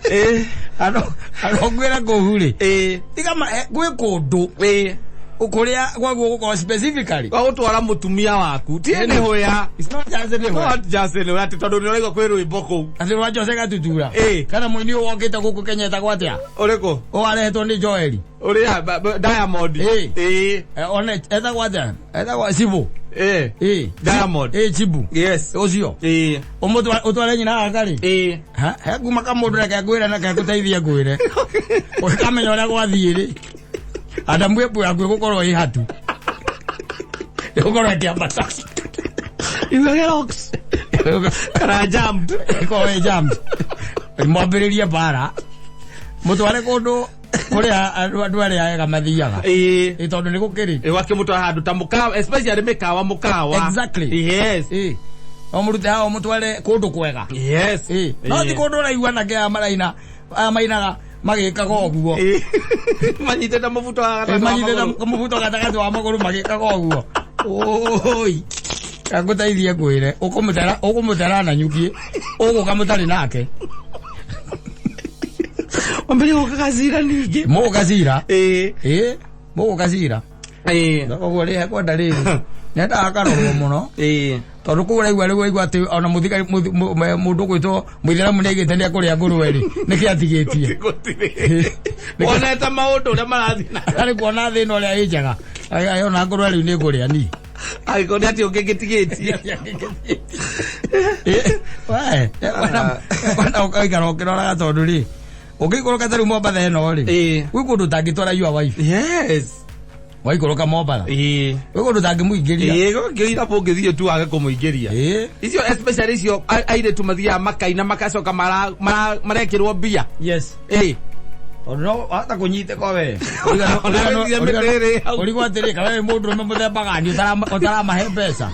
Ĩ. Andũ ũgĩkuĩra kũu rĩ. Ĩ. Tiga gwĩ kũndũ Ĩ. kũrĩa gwaguo gũkorwo specifically. Kwa gũtwara mũtumia waku. Ti anywhere. It's not just anywhere. Not just anywhere. Atĩ tondũ nĩ ũraigua kwĩ rwĩmbo kũu. Atĩ rwa Jose Gatutura. Ĩ. Kana mũini ũyũ wokĩte gũkũ Kenya etagwo atĩa? Ũrĩkũ? Ũyũ arehetwo nĩ Joeli. Ũrĩa Diamond. Ĩ. Ĩ. One etagwo atĩa? Etagwo Cibu. Ĩ. Ĩ. Diamond. Ĩ Chibu. Yes. Ũcio. Ĩ. Ũmũtware nyina gaka rĩ. Ĩ. Ha, he kuma kamũndũ reke ngwĩre na kegũteithia ngwĩre. Ũkamenya ũrĩa gwathiĩ rĩ. Adamu ĩmbu yaku ĩgũkorwo ĩ hatu. Ĩgũkorwo ĩkĩambata. Iuge rocks. Kana jammed. Ĩgũkorwo ĩ jammed. Mwambĩrĩrie mbara. Mũtware kũndũ kũrĩa andũ arĩa ega mathiaga. Ĩ. Ĩ tondũ nĩ gũkĩrĩ. Ĩ wakĩmũtwara handũ ta mũkawa, especially mĩkawa mũkawa. Exactly. Yes. Ĩ. No mũrute haha mũtware kũndũ kwega. Yes. Ĩ. No ti kũndũ ũraigua anake aya maraina aya mainaga Magĩkaga ũguo. Manyitĩte mũbuto wa gatagatĩ wa Manyitĩte magũrũ. mũbuto gatagatĩ wa magũrũ magĩkaga ũguo. Oi. Ngũteithie ngwĩre, ũkũmũtara ũkũmũtara na nyuki, ũgũka mũtarĩ nake. Wambere gũkaga cira ningĩ. Mũgũka cira. Ĩĩ. Ĩĩ, mũgũka cira. Ĩĩ. Ũguo rĩ kwenda rĩrĩ. Nendaga akarorwo mũno. Ĩĩ. Tondũ kũu ũraigua rĩu waigua atĩ ona mũthigari mũndũ ũgwĩtwo mũithĩramu nĩaigĩte nĩekũrĩa ngũrwe rĩ, nĩkĩ atigĩtie? Gũtirĩ. Wonete maũndũ ũrĩa marathiĩ na Arĩ kuona thĩna ũrĩa ĩ njega. Ona ngũrwe rĩu nĩ ngũrĩa ni. Angĩkorwo nĩ atĩ ũngĩgĩtigĩtie. We, kwenda ũkaikara ũkĩroraga tondũ rĩ, ũngĩikũrũka ta rĩu Mombatha ĩno rĩ, Ĩĩ. gwĩ kũndũ ũtangĩtwara your wife. Yes. Waikũrũka Mombatha. Ĩĩ. Gwĩ kũndũ ũtangĩmũingĩria. Ĩĩ, gũkĩira ũngĩthiĩ tu wage kũmũingĩria. Ĩĩ. Icio especially icio airĩtu mathiaga makaina makacoka marekĩrwo mbia. Yes. Ĩĩ. Tondũ no wahota kũnyitĩka we. Ona wĩthiĩ mĩtĩ ĩrĩ hau. Ũrigwo atĩrĩ, kana wĩ mũndũrũme mũthemba gani ũtaramahe mbeca.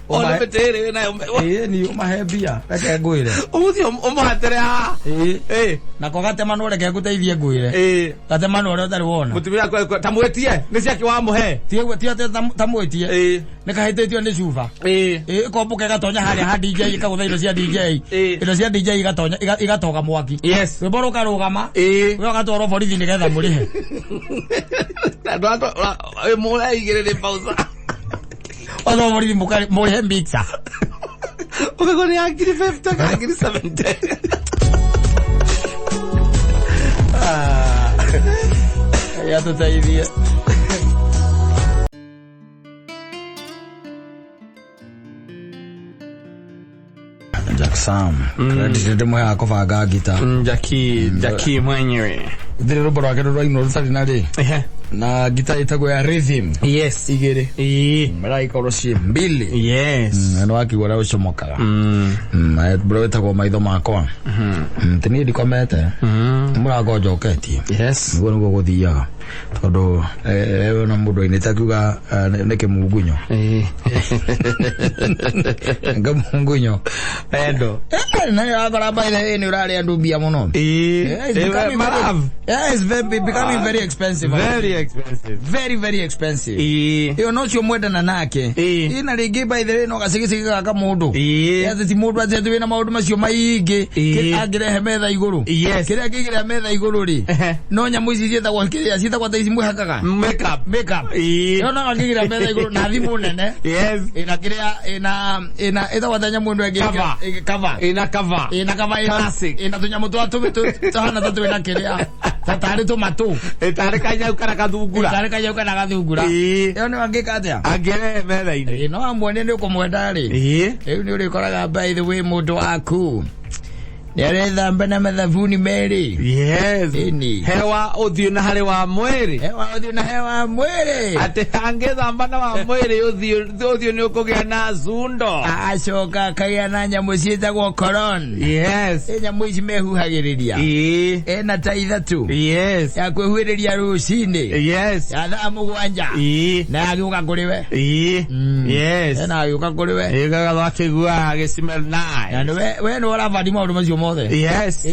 Ona mĩtĩ ĩrĩ wĩnayo. Ĩĩ ni ũmahe mbia, reke ngwĩre. Ũgũthiĩ ũmũhatĩre haha. Ĩĩ. Ĩĩ. Nako gatemano reke ngũteithie ngwĩre. Ĩĩ. Gatemano ũrĩa ũtarĩ wona. Mũtumia akwa ta mwĩtie nĩ ciake wamũhe. Ti ti atĩ tamwĩtie. Ĩĩ. Nĩ kahĩtĩtio nĩ cuba. Ĩĩ. Ĩĩ ĩkombũka ĩgatonya harĩa ha DJ ĩkagũtha indo cia DJ. Ĩĩ. Indo cia DJ igatonya igatoga mwaki. Yes. Rwĩmbo rũkarũgama. Ĩĩ. We ũgatwarwo borithi nĩgetha mũrĩhe. Andũ mũraigĩrĩrĩ pausa. Watwarwo borithi mũrĩhe mixer. Ũkagwo nĩ ya ngiri 50 kana ngiri 70. Yatũteithie. Jack Sam. Credit ndĩmũheaga kũbanga ngita. Jackie, Jackie mwenyewe. Thĩrĩ rwĩmbo rwake rũrainwo rũtarĩ na rĩ. Ehe. Na ngita ĩtagwo ya rhythm. Yes. Igĩrĩ. Ĩĩ. Maraikorwo ciĩ mbili. Yes. Nĩ wakigua ũrĩa ũcomokaga. Bro ĩtagwo maitho makwa. Ti niĩ ndikomete. Nĩ mũrango njoketie. Yes. Nĩguo nĩguo gũthiaga. Tondũ ona mũndũ ainĩte akiuga nĩ kĩmungunyo. Ĩĩ. Kĩmungunyo. Endo. Na wakora by the way nĩ ũrarĩa andũ mbia mũno. Ĩĩ. Yeah, it's becoming very, Love. yeah, it's very, becoming very expensive. Very expensive. Very, very expensive. Ĩĩ. Ĩyo no cio mwendana nake. Ĩĩ. Ĩna rĩngĩ by the way no gacigicigi gaka mũndũ. Ĩĩ. Atĩ ti mũndũ atĩ atĩ wĩna maũndũ macio maingĩ. Ĩĩ. Angĩrehe metha igũrũ. Yes. Kĩrĩa kĩngĩrehe metha igũrũ rĩ. Ehe. No nyamũ ici ciĩtagwo kĩrĩa ciĩtagwo ta ici mwĩhakaga. Makeup. Makeup. Ĩĩ. Ĩyo no angĩgĩra metha igũrũ na thimũ nene. Yes. Ĩna kĩrĩa ĩna ĩna ĩtagwo ta nyamũ ĩno ĩngĩ. Cover. Cover. Ĩna cover. Ĩna cover ĩna Classic. ĩna tũnyamũ twa tũhana ta twĩna kĩrĩa. Ta tarĩ tũmatũ. Ĩtarĩ kanyau kana gathungura. Tarĩ kanyau kana gathungura. Ĩĩ. Ĩyo nĩyo angĩka atĩa? Angĩrehe metha-inĩ. Ĩĩ no amwone nĩ ũkũmwenda rĩ. Ĩĩ. Rĩu nĩ ũrĩkoraga by the way mũndũ waku nĩ arethamba na mathabuni merĩ. Yes. Ĩni. Hewa ũthiũ na harĩ wa mwĩrĩ. Hewa ũthiũ na hewa mwĩrĩ. Atĩ angĩthamba na wa mwĩrĩ ũthiũ nĩ ũkũgĩa na zundo. Acoka akagĩa na nyamũ ciĩtagwo koron. Yes. Ĩ nyamũ ici mehuhagĩrĩria. Ĩĩ. Ĩna ta ithatũ. Yes. Ya kwĩhuhĩrĩria rũcinĩ. Yes. Ya thaa mũgwanja. Ĩĩ. Na agĩũka kũrĩ we. Ĩĩ. Yes. Ena agĩũka kũrĩ we. Ĩĩ gagatho akĩigua agĩ smell Na nice. nĩwe we nĩ ũrabandi maũndũ macio mothe. Yes.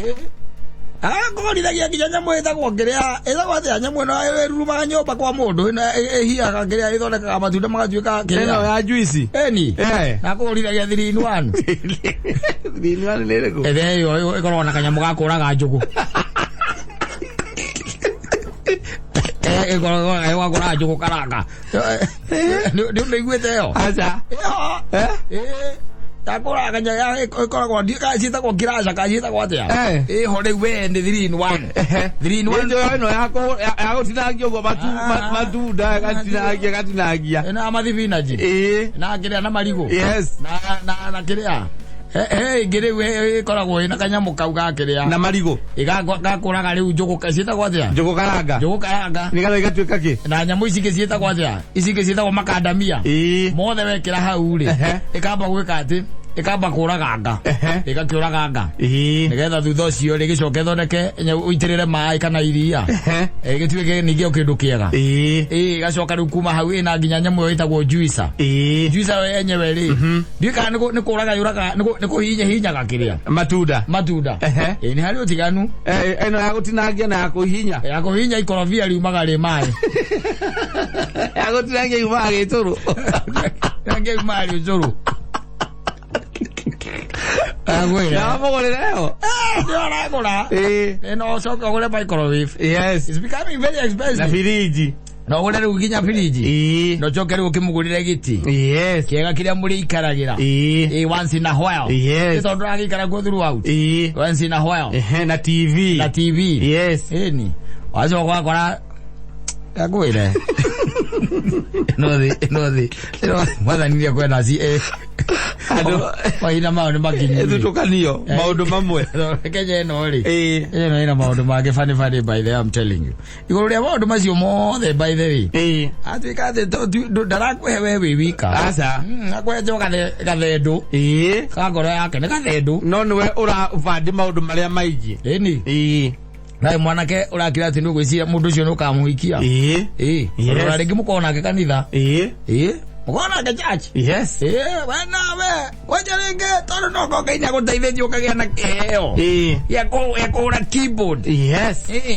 Agakorithagia nginya nyamũ ĩtagwo kĩrĩa ĩtagwo atĩa nyamũ ĩno ĩrurumaga nyũmba kwa mũndũ ĩno ĩhiaga kĩrĩa ĩthondekaga matunda magatuĩka Ĩno kĩrĩa. ya juice. Ĩni. Eh. Na akũgũrithagia 3 in 1. Thini wa nĩ ĩrĩkũ? Ĩthe ĩyo ĩkoragwo na kanyamũ ga kũraga njũgũ. Ĩkoragwo ga kũraga njũgũ karanga. Nĩ ũmĩiguĩte ĩyo? Aca. Ĩyo. Eh? Ĩĩ. Yakũraga ĩkoragwo ciĩtagwo kiraca kana ciĩtagwo atĩa? Eh. Ĩho rĩu we nĩ 3 in 1. 3 in 1. Ĩno ĩno ya gũtinangia ũguo Ah. matunda gatinangia gatinangia. Ĩno ya mathibinaji. Ĩĩ. Na kĩrĩa na marigũ. Yes. Na kĩrĩa. He ĩngĩ rĩu ĩkoragwo ĩna kanyamũ kau ga kĩrĩa. Na marigũ. Ĩgakũraga rĩu njũgũ ciĩtagwo atĩa? Njũgũ karanga. Njũgũ karanga. Nĩgetha igatuĩka kĩ? Na nyamũ ici ingĩ ciĩtagwo atĩa? Ici ingĩ ciĩtagwo makandamia. Ĩĩ. Mothe wekĩra hau rĩ. Ehe. Ĩkamba gwĩka atĩ Ĩkamba kũraganga. Ehe. Ĩgakĩũraganga. Ĩĩ. Nĩgetha thutha ũcio rĩ gĩcoke ĩthondeke ũitĩrĩre maĩ kana iria. Ehe. Gĩtuĩke ningĩ o kĩndũ kĩega. Ĩĩ. Ĩĩ, ĩgacoka rĩu kuma hau ĩna nginya nyamũ ĩyo ĩtagwo juicer. Ĩĩ. Juicer yo yenyewe rĩ, ndiũĩ kana nĩ kũraga yũraga, nĩ kũhihinya hihinyaga kĩrĩa Matunda. matunda. Ehe. Ĩĩ, nĩ harĩ ũtiganu. Ĩno ya gũtinangia na ya kũhihinya. Ya kũhihinya ikorobia riumaga rĩ maĩ. Ya gũtinangia yumaga gĩtũrũ. Yange yumaga rĩ ũcũrũ. Agwĩra. Na wamũgũrĩra ĩyo? Ndio aragũra. Ĩĩ. Ĩno ũcoke ũgũre microwave. Yes. It's becoming very Na expensive. firiji. Na ũgũre rĩu nginya firiji. Ĩĩ. Na ũcoke rĩu ũkĩmũgũrĩre gĩtĩ. Yes. Kĩega kĩrĩa mũrĩikaragĩra. Ĩĩ. Ĩĩ, once in a while. Yes. Nĩ tondũ ndũragĩikara kuo throughout. Ĩĩ. Once in a while. Ehe, na TV. Na TV. Yes. Ĩni. Wacoka ũgakora akwĩre. Ĩno thĩ, ĩno thĩ. Ĩno mwathani nĩekwenda ci Andũ mahinda mao nĩ makinyu. ĩthutũkanio maũndũ mamwe. Kenya ĩno rĩ. Ĩĩ. Kenya ĩno ĩna maũndũ mangĩ funny funny by the way, I'm telling you. Igũrũ rĩa maũndũ macio mothe by the way. Ĩĩ. Atuĩka atĩ ndarakũhe we wĩ wika. Aca. Akũhete gathendũ. Ĩĩ. Ka ngoro yake nĩ gathendũ. No nĩwe ũrabandi maũndũ marĩa maingĩ. Ĩni. Ĩĩ. Nawe mwanake ũrakira atĩ nĩũgwĩciria mũndũ ũcio nĩũkamũhikia. Ĩĩ. Ĩĩ. Yes. Ona rĩngĩ mũkorwo nake kanitha. Ĩĩ. Ĩĩ. Mũkorwo nake church. Yes. Ĩĩ, we nawe. Kwanja rĩngĩ tondũ no korwo Ngai nĩagũteithĩtie ũkagĩa na kĩheo. Ĩĩ. Gĩa kũhũra keyboard. Yes. Ĩĩ.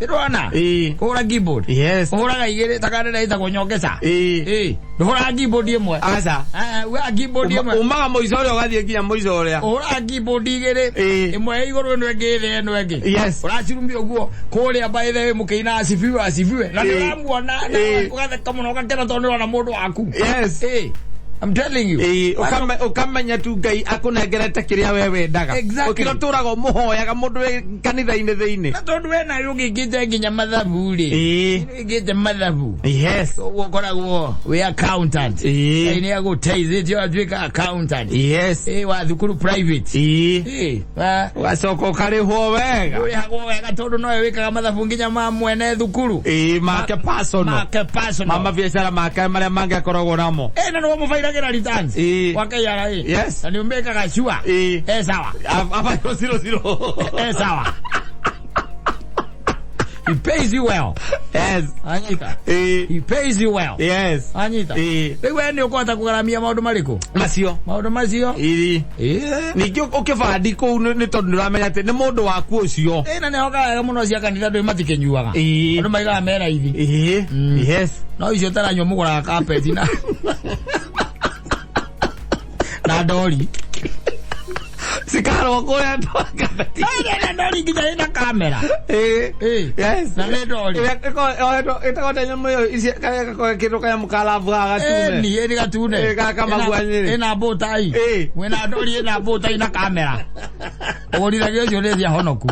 Ndĩrona? Ĩĩ. Kũhũra keyboard. Yes. Ũhũraga igĩrĩ ta kanitha ĩtagwo nyongeza. Ĩĩ. Ĩĩ. Ndũhũraga keyboard ĩmwe. Aca. Ugaga keyboard ĩmwe. Umaga mũico ũrĩa ũgathiĩ nginya mũico ũrĩa. Ũhũraga keyboard igĩrĩ. Ĩĩ. Ĩmwe ĩ igũrũ ĩno ĩngĩ ĩ thĩ ĩno ĩngĩ. Yes. Ũracirumia ũguo kũrĩa by the way mũkĩina asifiwe asifiwe. Na Ĩĩ. nĩũramuona na Ĩĩ. ũgatheka mũno ũgakena tondũ nĩũrona mũndũ waku. Yes. Ĩĩ. I'm telling you. Ĩĩ, ũkamenya tu Ngai akũnengerete kĩrĩa we wendaga. Exactly. Ũkĩra ũtũraga ũmũhoyaga mũndũ wĩ kanitha-inĩ thĩinĩ. Na tondũ we nawe ũgĩkĩte nginya mathabu rĩ. Ĩĩ. Ũgĩkĩte mathabu. Yes. Ũguo ũkoragwo wĩ accountant. Ĩĩ. Ngai nĩagũteithĩtie ũgatuĩka accountant. Yes. Ĩĩ, wa thukuru private. Ĩĩ. Ĩĩ, wa- Ũgacoka ũkarĩhwo wega. Ũrĩhagwo wega tondũ nowe wĩkaga mathabu nginya ma mwene thukuru. Ĩĩ, make personal. Make personal. Ma mabiacara make marĩa mangĩ akoragwo namo. Ĩĩ, na nĩwe mũbairagĩra returns. Ĩĩ. Wa KRA. Yes. Na nĩũmĩkaga sure. Ĩĩ. Sawa. Abairwo zero zero. Sawa. He pays you well. Yes. Anyita. Ĩĩ. He pays you well. Yes. Anyita. Ĩĩ. Rĩu we nĩ ũkũhota kũgaramia maũndũ marĩkũ? Macio. Maũndũ macio? Ĩĩ. Ĩĩ. Ningĩ ũkĩbandi kũu nĩ tondũ nĩũramenya atĩ nĩ mũndũ waku ũcio. Ĩĩ, na nĩhokaga wega mũno cia kanitha ndũĩ matikĩnyuaga. Ĩĩ. Andũ maigaga me raithi. Ĩĩ. Yes. No icio ũtaranyua mũgũraga carpet na ndori. Cikarwo kũrĩa ndwakabeti. Ĩĩ, na ndori nginya ĩna kamera. Ĩĩ. Ĩĩ. Yes. Na nĩ ndori. Ĩrĩa ĩkoragwo ĩtagwo ta nyamũ ĩyo ici karĩa gakoragwo kĩndũ kanyamũ ka rabu gaka gatune. Ĩni, ĩni gatune. Ĩĩ, gaka maguanyĩrĩ. Ĩna mbũtai. Ĩĩ. Mwĩna ndori ĩna mbũtai na kamera. Ũgũrithagia ũcio nĩ thia honoku.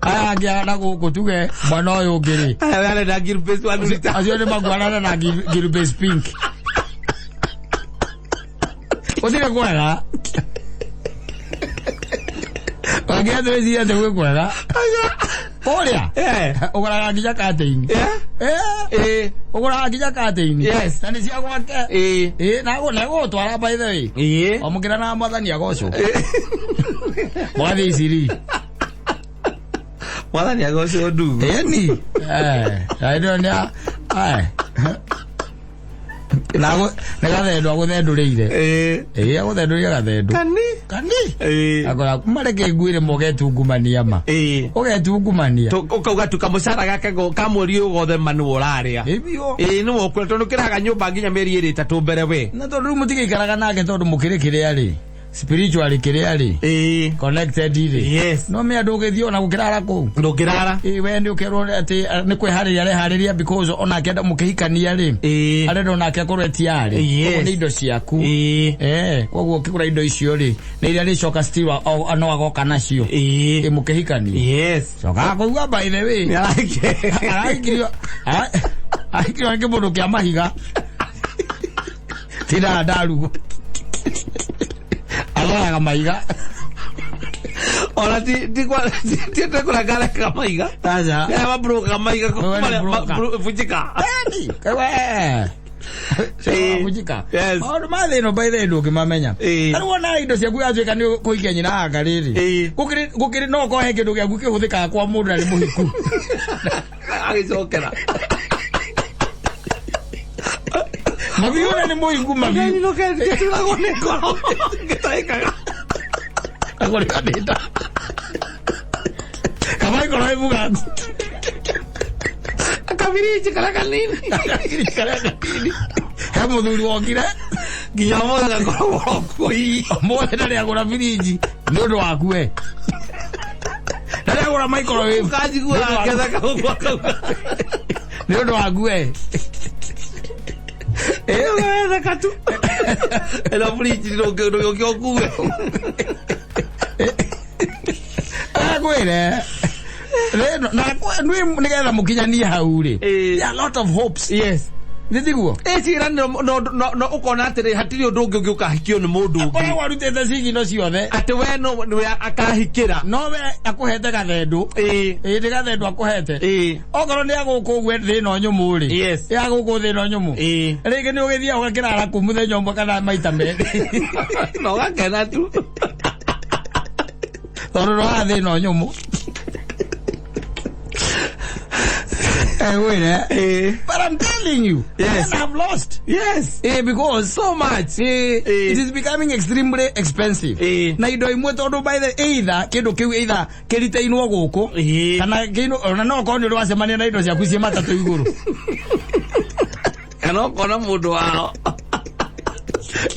Aya angĩ na gũkũ tuge mwena ũyũ ũngĩ rĩ. Aya we arenda Gilbert wa Nurita. Acio nĩ maguanana na Gilbert Pink. Gũtirĩ kwega. Wangĩatũ wĩcirie atĩ gwĩ kwega. Kũrĩa Eh. ũgũraga nginya katĩini. Eh. Eh. Ĩĩ. Ũgũraga nginya katĩini. Yes. Na nĩ cia gwake. Ĩĩ. Ĩĩ, na gũgũtwara by the way. Ĩĩ. Wamũkĩra na mwathani agocwo. Mũgathiĩ iciri. Mwathani agocwo ndugu. Ĩni. Eh, na ĩno nĩ ai. Na nĩ gathendũ agũthendũrĩire. Ĩĩ. Ĩĩ, agũthendũrĩire gathendũ. Kani. Kani. Ĩĩ. Akora mareke nguire mũgetungumania ma. Ĩĩ. Ũgetungumania. Ũkauga tu kamũcara gake ka mweri ũyũ wothe ma nĩwe ũrarĩa. Ĩbiũ. Ĩĩ nĩwe ũkũrĩa tondũ ũkĩraga nyũmba nginya mĩeri ĩrĩ ĩtatũ mbere we. Na tondũ rĩu mũtigĩikaraga nake tondũ mũkĩrĩ kĩrĩa rĩ. Spiritually kĩrĩa rĩ. Ĩĩ. Connected rĩ. Yes. No mĩa ndũgĩthiĩ ona gũkĩrara kũu. Ndũngĩrara. Ĩĩ, we nĩ ũkerwo atĩ nĩ kwĩharĩria areharĩria because onake enda mũkĩhikania rĩ. Ĩĩ. Arenda onake akorwo etiarĩ. Yes. Koguo nĩ indo ciaku. Ĩĩ. Koguo ũkĩgũra indo icio rĩ, nĩ iria rĩcoka still no agoka nacio. Ĩĩ. Ĩ mũkĩhikania. Yes. Coka kũigua by the way. Araikirio araikirio nĩ kĩmũndũ kĩa mahiga. Tindaga ndarugo. Aroraga mahiga. Ona ti kwa ti ti kũranga maiga. Aca. Ya mabroka maiga Wewe ni broker. Vunjika. Eni. Kawe. Wabunjika. Yes. Maũndũ ma thĩ ĩno by the way ndũngĩmamenya. Ĩĩ. Na rĩu wona indo ciaku yatuĩka nĩ kũhikia nyina anga rĩrĩ. Ĩĩ. Gũkĩrĩ no ũkorwo he kĩndũ gĩaku kĩhũthĩkaga kwa mũndũ na nĩ mũhiku. Agĩcokera. Mabiũ na nĩ mũhiku mabiũ. Gĩturagwo nĩ ngoro. Gĩtahĩkaga. Agũrĩka nĩ nda. Kaba ikoro ĩbuga. Kabiriji karĩa kanini. Karĩa kanini. He mũthuri wokire. Nginya ũmũthĩ gakoragwo oro kuo hihi. Ũmũthĩ ndarĩ agũra birinji nĩ ũndũ waku we. Ndarĩ agũra microwave. Ũkanjigua ngĩtheka ũguo akauga. Nĩ ũndũ waku we. Ũgetheka tu. Ĩno fridge ndũngĩũke ũkue. Akwĩre. Na nĩ nĩgetha mũkinyanie hau rĩ. Ĩĩ. There are a lot of hopes. Yes. Nĩ tiguo? Ĩ ciĩranĩro no ũkona atĩrĩ hatirĩ ũndũ ũngĩ ũngĩ ũkahikio nĩ mũndũ ũngĩ. Koragwo arutĩte cigino ciothe. Atĩ we no nĩwe akahikĩra. No we akũhete gathendũ. Ĩĩ. Ĩĩ nĩ gathendũ akũhete. Ĩĩ. Okorwo nĩ agũkũ ũguo thĩ ĩno nyũmũ rĩ. Yes. Ĩ agũkũ thĩ ĩno nyũmũ. Ĩĩ. Rĩngĩ nĩ ũgĩthiaga ũgakĩrara kũu mũthenya ũmwe kana maita merĩ. Na ũgakena tu. Tondũ ndwaga thĩ ĩno nyũmũ. Ĩgwĩre. Ĩĩ. But I'm telling you, Yes. men have lost. Yes. Because So much. It is becoming extremely expensive. Na indo imwe tondu by the either kindu kiu either kiritainwo guku kana kindu ona no korwo ni uracemania na indo ciaku ciĩ matatũ igũrũ. Kana ũkona mũndũ wao.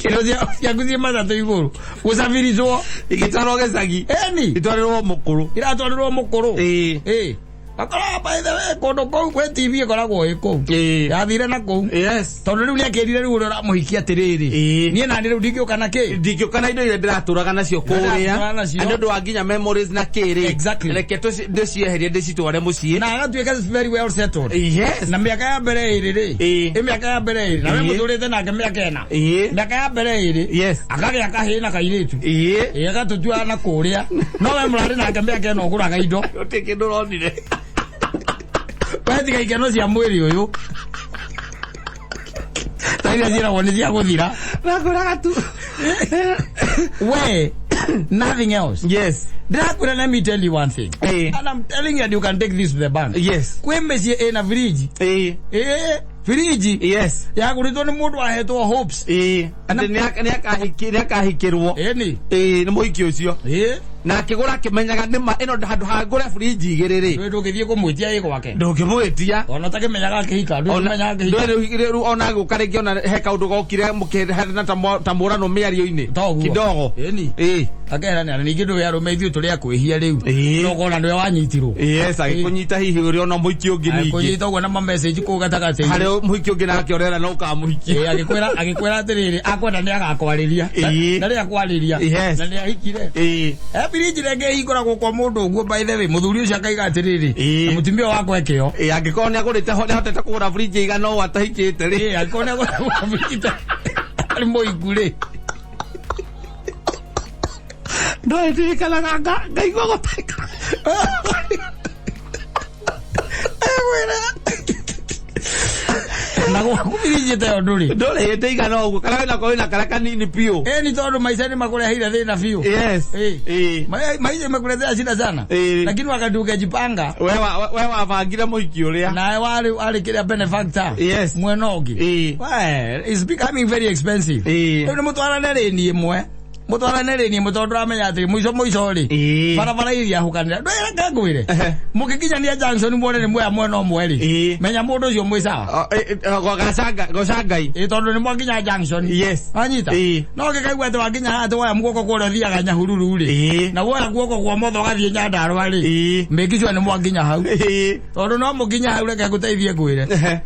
Indo ciaku ciĩ matatũ igũrũ gũcabiricwo Igĩtwarwo gĩcagi. eni Itwarĩrwo mũkũrũ. iratwarirwo mũkũrũ. Ĩĩ. Ĩĩ. Akora by the way kũndũ kũu gwĩ TV ĩkoragwo ĩ kũu. Ĩĩ. Yathire na kũu. Yes. Tondũ rĩu nĩakĩrire rĩu ũrĩa ũramũhikia atĩrĩrĩ. Ĩĩ. Niĩ nani rĩu ndingĩũka na kĩ. Ndingĩũka na indo iria ndĩratũraga nacio kũrĩa. Ndĩratũraga nacio. Na nĩ ũndũ wa nginya memories na kĩrĩ. Exactly. Reke ndĩcieherie ndĩcitware mũciĩ. Na agatuĩka very well settled. Yes. Na mĩaka ya mbere ĩrĩ rĩ. Ĩĩ. Ĩ mĩaka ya mbere ĩrĩ. Na we Ĩĩ. mũtũrĩte nake mĩaka ĩna. Ĩĩ. Mĩaka ya mbere ĩrĩ. Yes. Akagĩa kahĩĩ na kairĩtu. Ĩĩ. Ĩĩ agatũtua na kũrĩa. No we mũrarĩ nake mĩaka ĩno ũgũraga indo. Gũtirĩ kĩndũ ũronire. We tiga ikeno cia mwĩrĩ ũyũ. Ta iria ciĩragwo nĩ cia gũthira. Nagũraga tu. We nothing else. Yes. Ndĩrakwĩra let me tell you one thing. Ĩĩ. And I'm telling you and you can take this to the bank. Yes. Kwĩ mĩciĩ ĩna firiji. Ĩĩ. Ĩĩ firiji Yes. yagũrĩtwo nĩ mũndũ ahetwo hopes. Ĩĩ. Atĩ nĩakahikĩrwo. Ĩni. Ĩĩ nĩ mũhiki ũcio. Ĩĩ. Na akĩgũra akĩmenyaga nĩ ma ĩno handũ ha ngũre fridge igĩrĩ rĩ. Ndũĩ ndũngĩthiĩ kũmwĩtia ĩ gwake. Ndũngĩmwĩtia. Ona ũtakĩmenyaga akĩhika, ndũkĩmenyaga akĩhika. Rĩu ona gũka rĩngĩ ona he kaũndũ gokire mũkĩheana ta mũrano mĩario-inĩ. Toguo. Kidogo. Ĩni. Ĩĩ. Akeranĩra ningĩ ndũĩ arũme ithuĩ tũrĩ a kwĩhia rĩu. Ĩĩ. No ũkona nĩwe wanyitirwo. Yes, agĩkũnyita hihi ũrĩa ona mũhiki ũngĩ ningĩ. Kũnyita ũguo na mamessage kũu gatagatĩ-inĩ. Harĩ mũhiki ũngĩ nake ũrera no ũkamũhikia. Ĩĩ, agĩkwĩra atĩrĩrĩ akwenda nĩ agakwarĩria. Ĩĩ. Na rĩ akwarĩria. Yes. Na nĩ ahikire. Ĩĩ. Firiji rĩngĩ ĩhingũragwo kwa mũndũ ũguo by the way mũthuri ũcio akaiga atĩrĩrĩ Ĩĩ. na mũtumia wakwa ekĩo. Ĩĩ, angĩkorwo nĩagũrĩte nĩahotete kũgũra fridge ĩigana ũũ atahikĩte rĩ. Ĩĩ, angĩkorwo nĩagũra firiji arĩ mũhiku rĩ. Ndũĩ ndirikanaga ngaigua gũtahĩka. Egwĩra. Na gwaku firiji ta ĩyo ndũrĩ. Ndũrĩ hĩndĩ ĩigana ũguo kana wĩna wĩna karĩa kanini biũ. Ĩĩ ni tondũ maica nĩ makũreheire thĩna biũ. Yes. Ĩĩ. Ĩĩ. Maisha imekuletea shida sana. Ĩĩ. Lakini wakati ukajipanga We wabangire mũhiki ũrĩa. nawe warĩ kĩrĩa benefactor. Yes. Mwena ũngĩ. Ĩĩ. Well, it's becoming very expensive. Ĩĩ. Rĩu nĩ mũtwarane rĩni ĩmwe. Mũtwarane rĩni ĩmwe tondũ ndũramenya atĩ mũico mũico rĩ. Ĩĩ. Barabara iria hukanĩra. Ndwĩra ngwĩre. Ehe. Mũgĩkinyania junction muone nĩ muoya mwena ũmwe rĩ. Ĩĩ. Menya mũndũ ũcio mwĩ sawa. Goca Ngai. Ĩĩ tondũ nĩ mwakinya junction. Yes. Wanyita? Ĩĩ. No ũngĩkaigua atĩ wakinya haha atĩ woya guoko kũrĩa ũthiaga Nyahururu rĩ. Ĩĩ. Na woya guoko kwa motho ũgathiĩ Nyandarũa rĩ. Ĩĩ. Make sure nĩ mwakinya hau. Ĩĩ. Tondũ no mũkinya hau reke ngũteithie ngwĩre. Ehe.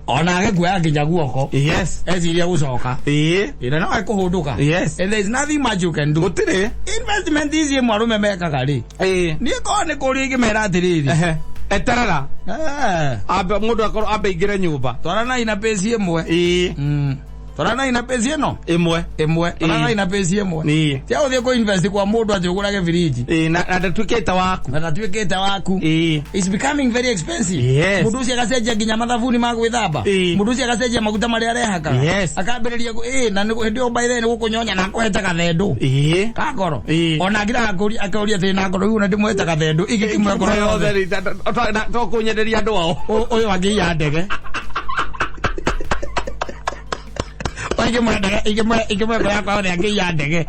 Ona age kuoya nginya guoko. Yes. Eciria gũcoka. Ĩĩ. Ĩna no ekũhũndũka. Yes. And there is nothing much you can do. Gũtirĩ. Investment ici imwe arũme mekaga rĩ. Ĩĩ. Niĩ korwo nĩ kũrĩa ingĩmera atĩrĩrĩ. Ehe. Eterera. Eh, Ambe mũndũ akorwo ambe aingĩre nyũmba. Twaranai na pesi ĩmwe. Ĩĩ. Twarana ina pesi ĩno Ĩmwe. Ĩmwe. Twarana ina pesi ĩmwe. Ĩĩ. Tia ũthiĩ kũ invest kwa mũndũ atĩ ũgũrage firiji. Ĩĩ, na ndatuĩkĩte waku. Na ndatuĩkĩte waku. Ĩĩ. It's becoming very expensive. Yes. Mũndũ ũcio agacenjia nginya mathabuni ma gwĩthamba. Ĩĩ. Mũndũ ũcio agacenjia maguta marĩa arehakaga. Yes. Akambĩrĩria ĩĩ na hĩndĩ ĩyo by then gũkũnyonya na akũhete gathendũ. Ĩĩ. Kangoro. Ĩĩ. Ona ngira akũria atĩ na ngoro iu na ndĩmwete gathendũ igĩkimwe ngoro yothe. To kũnyenderia andũ ao. Ũyũ angĩiya ndege. Ingĩmwe ngoro yakwa yothe angĩiya ndege.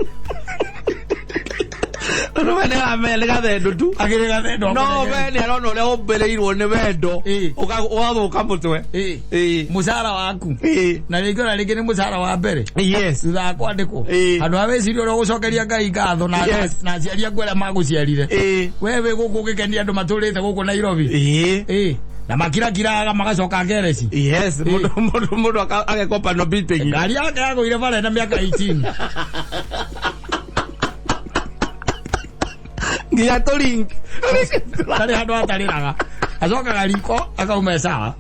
Tondũ we nĩ gathendũ tu. Akĩrĩ gathendũ. No we nĩ arona ũrĩa ũmbĩrĩirwo nĩ wendo. Ĩĩ. Ũgathũka mũtwe. Ĩĩ. Ĩĩ. Mũcara waku. Ĩĩ. Na rĩngĩ ona rĩngĩ nĩ mũcara wa mbere. Yes. Thutha wa kwandĩkwo. Ĩĩ. Handũ ha wĩcirie ũrĩa ũgũcokeria Ngai ngatho na Yes. na aciari aku arĩa magũciarire. Ĩĩ. We wĩ gũkũ ũgĩkenia andũ matũrĩte gũkũ Nairobi. Ĩĩ. Ĩĩ. Na makirakiraga magacoka ngereci. Yes, mũndũ agekopa no beating. Ngari yake yagũire bara na mĩaka 18. Nginya tũring. Tarĩ handũ atarĩraga. Acokaga riko akauma sawa.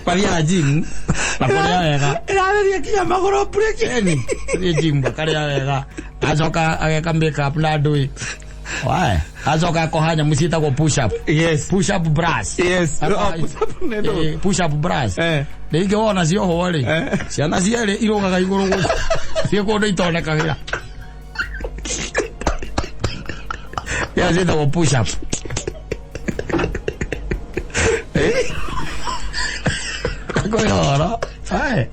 Mathiaga gym na kũrĩa wega. Ĩrareria nginya magũrũ breki. Eni, thiĩ gym akarĩa wega. Acoka ageka makeup na ndũĩ. Wae, acoka akoha nyamũ ciĩtagwo push up. Yes. Push up bras. Yes. Akoha- Oh, push up nĩ ndũ. Push up bras. Eh. Rĩngĩ wona ciohwo rĩ, Eh. ciana cierĩ irũgaga igũrũ gũkũ. Ciĩ kũndũ itonekagĩra. Ĩyo ciĩtagwo push up. Kwĩ ũhoro. Ae.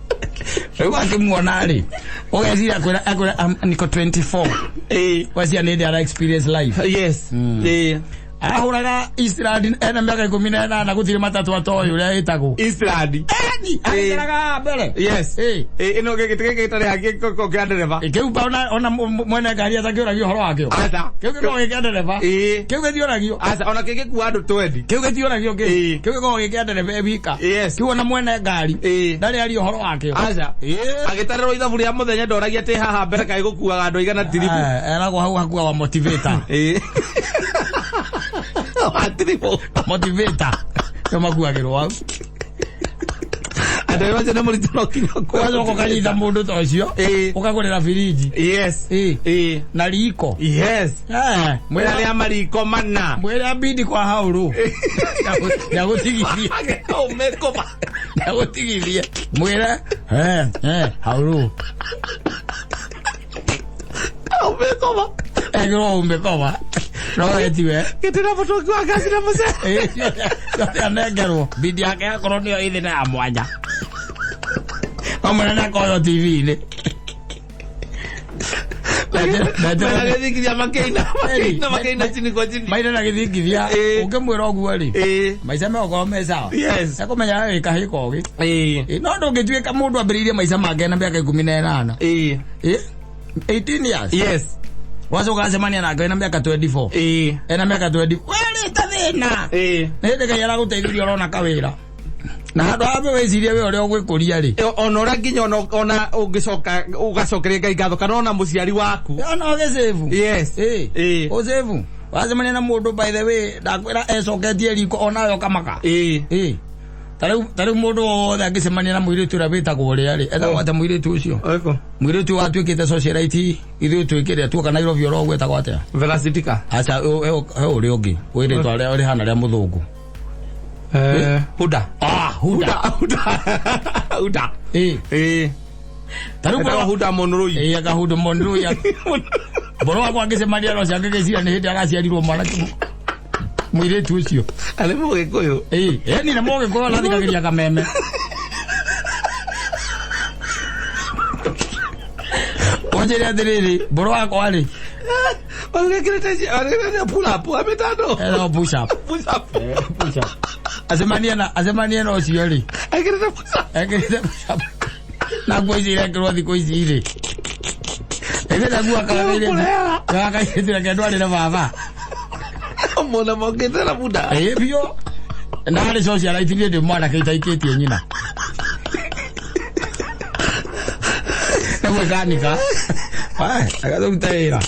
Rĩu akĩmuona rĩ, ũgeciria akwĩra niko 24. Ĩĩ. Gweciria nĩ hĩndĩ ara experience life. Yes. Ĩĩ. Ahũraga Eastland ena mĩaka 18 gũtirĩ matatũ atoĩ ũrĩa ĩtagwo. Eastland. Eni, agĩkĩraga mbere. Yes. Ĩĩ. Ĩĩ, ĩno gĩkĩ gĩkĩ gĩtarĩ hangĩ kĩa ndereba. Kĩu ona mwene ngari atakĩũragio ũhoro wakĩo. Aca. Kĩu gĩkoragwo gĩ kĩa ndereba. Ĩĩ. Kĩu gĩtiũragio. Aca, ona kĩngĩkua andũ 20. Kĩu gĩtiũragio kĩ. Ĩĩ. Kĩu gĩkoragwo gĩ kĩa ndereba e wika. Yes. Kĩu ona mwene ngari. Ĩĩ. Ndarĩ aria ũhoro wakĩo. Aca. Ĩĩ. Agĩtarĩrwo ithabu rĩa mũthenya ndoragia atĩ haha mbere kaĩ gũkuaga andũ aigana tiribu. Eragwo hau hakuaga motivator. Ĩĩ. Wa tiribu. Motivator. Nĩo makuagĩrwo hau. Andũ acio nĩ mũritũ no kinya Ũgacoka ũkanyita mũndũ ta ũcio. Ĩĩ. Ũkagũrĩra firiji. Yes. Ĩĩ. Ĩĩ. Na riko. Yes. Eh, Mwĩra rĩa mariko mana. Mwĩre ambindi kwa hauru. Ndagũtigithie. Ũmekũma. Ndagũtigithie. Mwĩre hauru. Ũmekũma. Ekĩrwo umekoma. No etiwe. Gĩtĩra mũtũngi wa ngaci na mũcere. Ciothe anengerwo. Bindi yake yakorwo nĩyo ĩthĩ na ya mwanya. No mũnene akoywo TV-inĩ. Mena gĩthingithia makĩina makĩina makĩina chini kwa chini. Maina na gĩthingithia. Ĩĩ. Ũngĩmwĩra ũguo rĩ. Ĩĩ. Maica megũkorwo me sawa. Yes. Ekũmenya we wĩ kahĩĩ kogĩ. Ĩĩ. Ĩ, no ndũngĩtuĩka mũndũ ambĩrĩirie maica make na mĩaka 18. Ĩĩ. Ĩ, 18 years. Yes. Wacoka acemania nake ena mĩaka 24. Ĩĩ. Ena mĩaka 20. Werĩte thĩna. Ĩĩ. Nĩ hĩndĩ Ngai aragũteithirie ũrona kawĩra. Na handũ ha wĩcirie we ũrĩa ũgwĩkũria rĩ. Ona ũrĩa nginya ona ũngĩcoka ũgacokeria Ngai ngatho kana ona mũciari waku. Ona ũgĩcĩbu. Yes. Ĩĩ. Ĩĩ. Ũcĩbu. Wacemania na mũndũ by the way ndakwĩra ecoketie riko onawe ũkamaka. Ĩĩ. Ĩĩ. Ta rĩu mũndũ wothe angĩcemania na mũirĩtu ũrĩa wĩtagwo ũrĩa rĩ, etagwo atĩa mũirĩtu ũcio? Ũrĩkũ? Mũirĩtu watuĩkĩte socialite ithuĩ twĩkĩre tuoka Nairobi oro ũguo etagwo atĩa? Velasitika. Aca he ũrĩa ũngĩ wĩrĩtwa rĩa rĩhana rĩa mũthũngũ. Huda. Ah, Huda. Huda. Huda. Ĩĩ. Ĩĩ. Ta rĩu Etagwo Huda Monroi. Ĩĩ aka Huda Monroi. Mboro wakwa angĩcemania na ũcio angĩgĩciria nĩ hĩndĩ araciarirwo mwanake mũirĩtu ũcio. Arĩ mũgĩkũyũ. Ĩĩ, ĩni nĩ mũgĩkũyũ arathikagĩria kameme. Ũnjĩre atĩrĩrĩ, mboro wakwa rĩ, Wagĩkĩrĩte pull up amĩtano. etagwo push up. Push up. Push up. Acemanie na ũcio rĩ, Ekĩrĩte push up. ekĩrĩte push up. Na nguo ici irekĩrwo thikũ ici rĩ. Ĩgĩte nguo Kũrera. kairĩtu reke ndwarĩre baba. Mona mokĩte na Buda. Ĩĩ biũ. Na arĩ socialite niĩ ndĩ mwanake itaikĩtie nyina. Nĩ gwĩkanika. Wae, agatũruta wĩra.